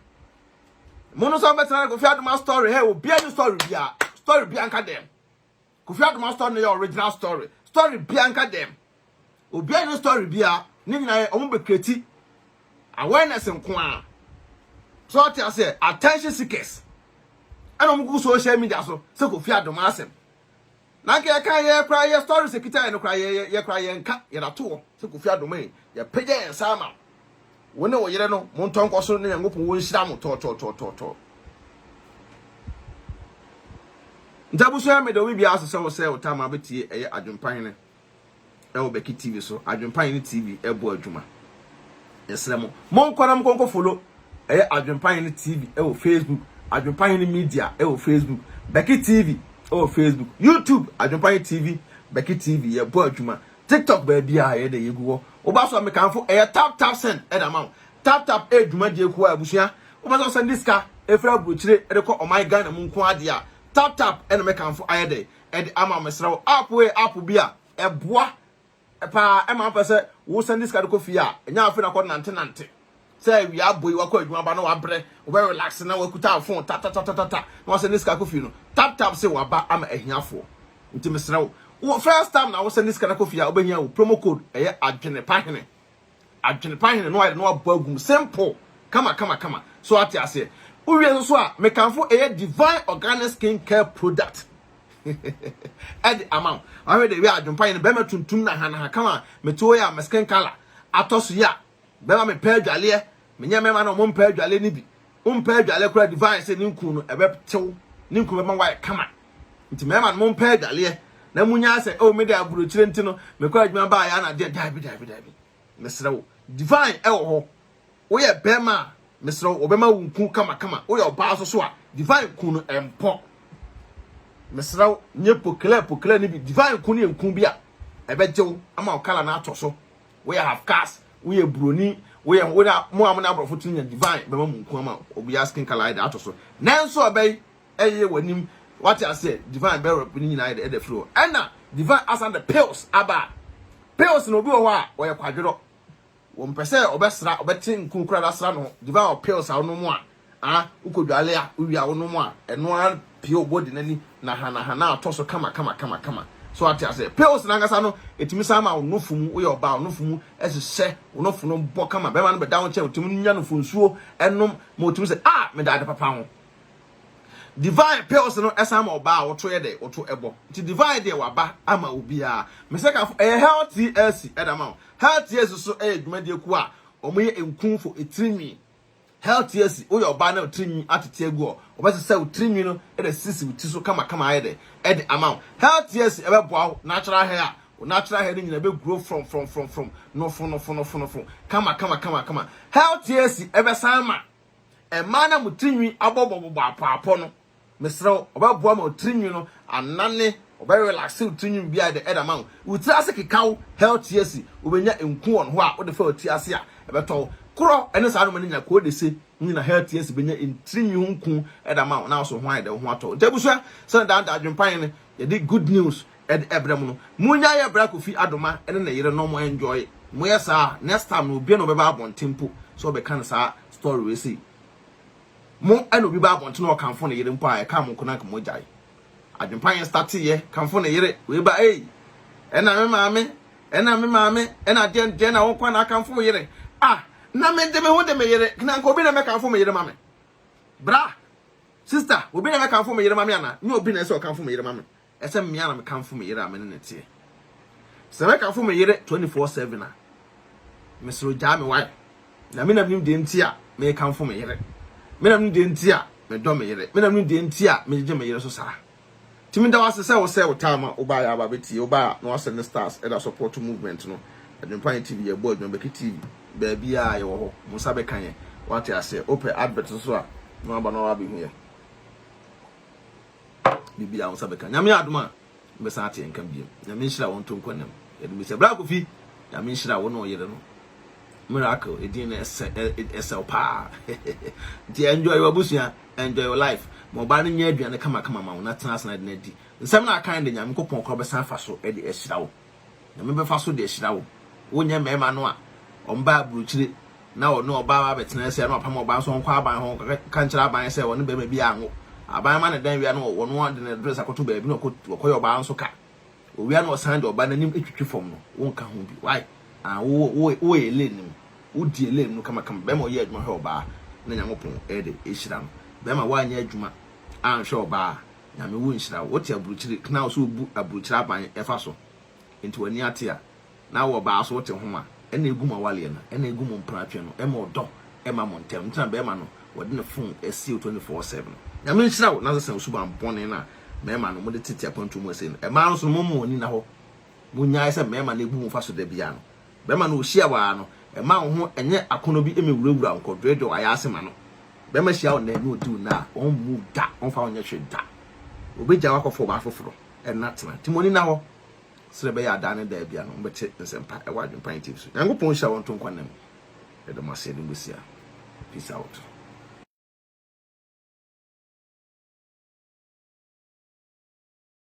Mo no sɛ ɔbɛtena Kofi Adoma story hɛ obia ni story bia story bia nka dɛm Kofi Adoma story no yɛ original story story bia nka dɛm obia ni story bia ne nyinaa yɛ ɔmo bɛ create awareness nko a so ɔte aseɛ attention seekers ɛna ɔmo gugu social media so sɛ Kofi Adoma asɛm Na nka yɛka yɛ koraa yɛ stories ekita yɛ no koraa yɛ yɛ koraa yɛ nka yɛ da to hɔ sɛ Kofi Adoma yi yɛ pagya yɛn nsa ama wo ne wo yere no mo ntɔ nkɔ so ne Nyankopɔn wɔ nhyira mo tɔɔtɔɔtɔɔtɔɔ. Nti abusua meda obi biara ase sɛ wo sɛ wo tam abɛtie ɛyɛ Adwempa Hene. ɛwɔ Becky TV so, Adwempa Hene TV ɛbɔ adwuma. Yɛsrɛ mo, monkɔ na monkɔ follow ɛyɛ Adwempa Hene TV ɛwɔ Facebook, Adwempa Hene Media ɛwɔ Facebook, Becky TV ɛwɔ Facebook, YouTube, Adwempa Hene TV, Becky TV yɛbɔ adwuma. TikTok baabi a yɛde yɛgu hɔ. Woba so a mekamfo ɛyɛ tap tap send ɛda ma wo. Tap tap ɛyɛ dwumadie kuo a abusua wopɛ sɛ ɔsɛnde sika ɛfiri aburokyire ɛde kɔ ɔman Ghana mu nko adeɛ a tap tap ɛna mekamfo ayɛ dɛ ɛde ama mesrɛ wo app wei app bi a ɛboa paa ɛma wopɛ sɛ wo send sika de kɔ fie a ɛnyɛ afei na kɔ nante nante sɛ awia abɔ yi wakɔ adwuma ba na wabrɛ wobɛ relax na wakuta phone ta ta ta ta ta na wasend sika kɔ fie no tap tap sɛ waba ama ahiafoɔ nti mesrɛ wo wo first time na wo send sika na kɔ fie a wobɛhia wo promo code ɛyɛ adwene pa hene adwene pa hene no ayɛ no abɔ agum simple kama kama kama so ate aseɛ wowie nso so a mekamfo ɛyɛ divine organic skin care product ɛde ama wo ahwɛ de wi adwempa yɛ no bɛrima tuntum na hanaha kama mete hɔ yɛ a me skin color atɔ so yi a bɛrima mepɛ adwaleɛ menyɛ mɛma no ɔmo mpɛ adwaleɛ no bi wompɛ adwaleɛ koraa divine sɛ ne nku no ɛbɛtew ne nku bɛma wayɛ kama nti mɛma no mompɛ adwaleɛ na munya sɛ oh me de aburokyire nti no mekɔ adwuma baa yɛ anadeɛ daabi daabi daabi mesrɛ wo divine ɛwɔ hɔ Woyɛ bɛrima a, mesrɛ wo, wɔbɛma wo nku kamakama. Woyɛ ɔbaa nso so a, divine ku no ɛmpɔ. Mesrɛ wo, nyɛ poklɛ poklɛ no bi. Divine ku no yɛ nku bi a ɛbɛgye wo ama wo kala no atɔ so. Woyɛ half caste, woyɛ buroni, woyɛ wo na mo a mo ne aborɔfo tene nya divine bɛma mo nku ama obiara skin color ayɛ de atɔ so. Nanso ɛbɛyi ɛyɛ w'anim wate aseɛ divine bɛrɛ ne nyinaa yɛ de ɛda firi hɔ. Ɛna divine asan de pills aba. Pills na obi wɔ hɔ a ɔyɛ kwadworɔ. Wɔmpɛ sɛ ɔbɛsra, ɔbɛte nku koraa de asra ne ho. Divine wɔ pills a wonom a, ah, wokɔdwale a, wowie a wonom a, ɛno ara pue wo body no ani nahanaha na atɔ so kama kama kama kama. So ate aseɛ? Pills no ankasa no, ɛtumi san ma wo nofo mu, woyɛ ɔbaa a, wo nofo mu hyehyɛ, wo nofo no bɔ kama. Bɛrima no bɛda wo nkyɛn, ɔtumi nya nofo nsuo nom ma ɔtumi sɛ, ah, meda ade papa ho. Divine pills no ɛsan ma ɔbaa a woto yɛ dɛ woto ɛbɔ. Nti divine deɛ waba ama obiara. Mesɛ kafo ɛyɛ health TLC ɛda ma wo. Health TLC so ɛyɛ dwumadie kuo a wɔn yɛ nku for etirinwi. Health TLC woyɛ ɔbaa na otirinwi atete agu hɔ. Wɔbɛsesa wo tirinwi no ɛde sisi wo ti so kama kama ayɛ dɛ ɛde ama wo. Health TLC ɛbɛboa wo natural hair. Wo natural hair no nyina bɛ grow from from from from nofo nofo nofo nofo kama kama kama kama. Health TLC ɛbɛsan ma Mmaa no a mo tirinwi abɔbɔbobɔ apɔapɔ no, mesrɛ wo, ɔbɛboa ma wo tirinwi no anane, ɔbɛ relaxe wo tirinwi bi ayɛ dɛ ɛde ama wo. Wo tiri ase keka wo, health ase, wobɛnya nku wɔ hɔ a wode fa wo ti ase a ɛbɛtɔ wo. Korɔ ɛne saa nnoɔma no nyina, koo de se nyina health ase bɛnya ntirinwi ho nku ɛde ama wo na wo so ho ayɛ dɛ, wo ho atɔ wo. Nti abusua, sɛdeɛ daa daa adwempa yɛn yɛde good news ɛde ɛbrɛ mo no, monnya yɛ bra Kofi Adoma ɛne ne yere no mo enjoy. Moyɛ saa a, next time no obiara na ɔbɛba abɔnten mpo sɛ ɔbɛka no saa story wei sei. Mo ɛna obi ba abɔnten na ɔkamfo ne yere mpo a ɛka mo nko na nka mo agyae. Adwempa yɛn starteyɛ kamfo ne yere wei ba ei ɛna me maame ɛna me maame ɛna deɛn deɛn na wo nko na akamfo wo yere. Ah na me de me ho de me yere na nka obi na mɛkamfo me yere ma me. Bra sister obi na mɛkamfo me yere ma me ana? Nyɛ obi na ɛsɛ ɔkamfo me yere ma me. Ɛsɛ mmea na mekamfo me yere a me ne no teɛ. Sɛ mɛkamfo me yere 24/7 a, mesrɛ ogyaa me wae. Na me na menim deɛ nti a mekamfo me yere. Me na menim deɛ nti a medɔ me yere. Me na menim deɛ nti a megyegye me yere so saa. Nti meda wo ase sɛ wosɛe wo time a wobaeɛ aba abɛtie. Wobaeɛ a na woasɛ ne stars ɛda support movement no. Adwempa Yɛn TV yɛbɔ adwuma, Becky TV baabiara yɛwɔ hɔ. Mo nsa bɛka yɛn. Woate aseɛ. Wopɛ advert nso a na waba na wabɛhu yɛn. Biribiara wo nsa bɛka. Nyame adom a, wobɛsan ate yɛn nka biom. Nyame nhyira wo nto nkwa nam. Yɛde bisa Bra Kofi, Nyame nhyira wo ne wo yere no. Miracle, edin no ɛsɛ ɛsɛ wo paa. Nti enjoy w'abusua, enjoy your life. Ma ɔbaa no nyɛ aduane kama kama ma wo na tena ase na de no adi. Nsɛm no a akan de Nyame Nkopɔn koraa bɛsan afa so de ahyira wo. Nyame bɛfa so de ahyira wo. Wonyɛ mmarima no a wɔba aburokyire na wɔne ɔbaa ba abɛtena ase a na wɔapam ɔbaa nso ɔnkɔ aban hɔ nkɔka nkyerɛ aban sɛ ɔne barima bi anwo. Aban ma no dan wia na wɔn de ne dress akɔto baabi na wɔkɔyɛ ɔbaa nso ka. Owia na ɔsan de ɔbaa n'anim twitwi fam no, wonka ho bi. Why? Ah, wo wo woyɛ lane no mu. Wodi lane no kamakama. Bɛrima ɔyɛ adwuma hwɛ ɔbaa na Nyankopɔn ɛde ahyira no. Bɛrima woanyɛ adwuma anhwɛ ɔbaa Nyame wo nhyira wo. Wote aburukyiri na wo so wobu aburukyiri aban ɛfa so nti w'ani ate a na wo ɔbaa so wote ho a ɛna egu mo awaleɛ no ɛna egu mo mpratwe no ɛma ɔdɔ ɛma mo ntɛm nti na bɛɛma no wɔde ne phone ɛsie wo 24/7. Nyame nhyira wo na sesa wo suban bɔne no a mɛɛma no mode tete akwantuo mu ɛsei no. Ɛmaa no so no momma mo ani nna hɔ Monnyae sɛ mmarima no bu mo fa so da biara no. Barima no ɔhyia wo ara no, mma wo ho nyɛ akɔnnɔ bi mmɛwurawura wo nkɔdwoodwoo ayaase ma no. Barima hyia wo nnɛ na ɔdi wo nna a, ɔmmu wo da, ɔmfa wo nyɛ hwee da. Ɔbɛgya wo akɔfa ɔbaa foforɔ na tena. Nti mo ani nna hɔ sɛdeɛ ɛbɛyɛ a daa ne daa biara no mobɛte nsɛmpa wɔ Adwempa TV so. Nyankopɔn nhyira wo nto nkwa nna mu. Yɛda mo ase, yɛde mo bɛsia. Peace out.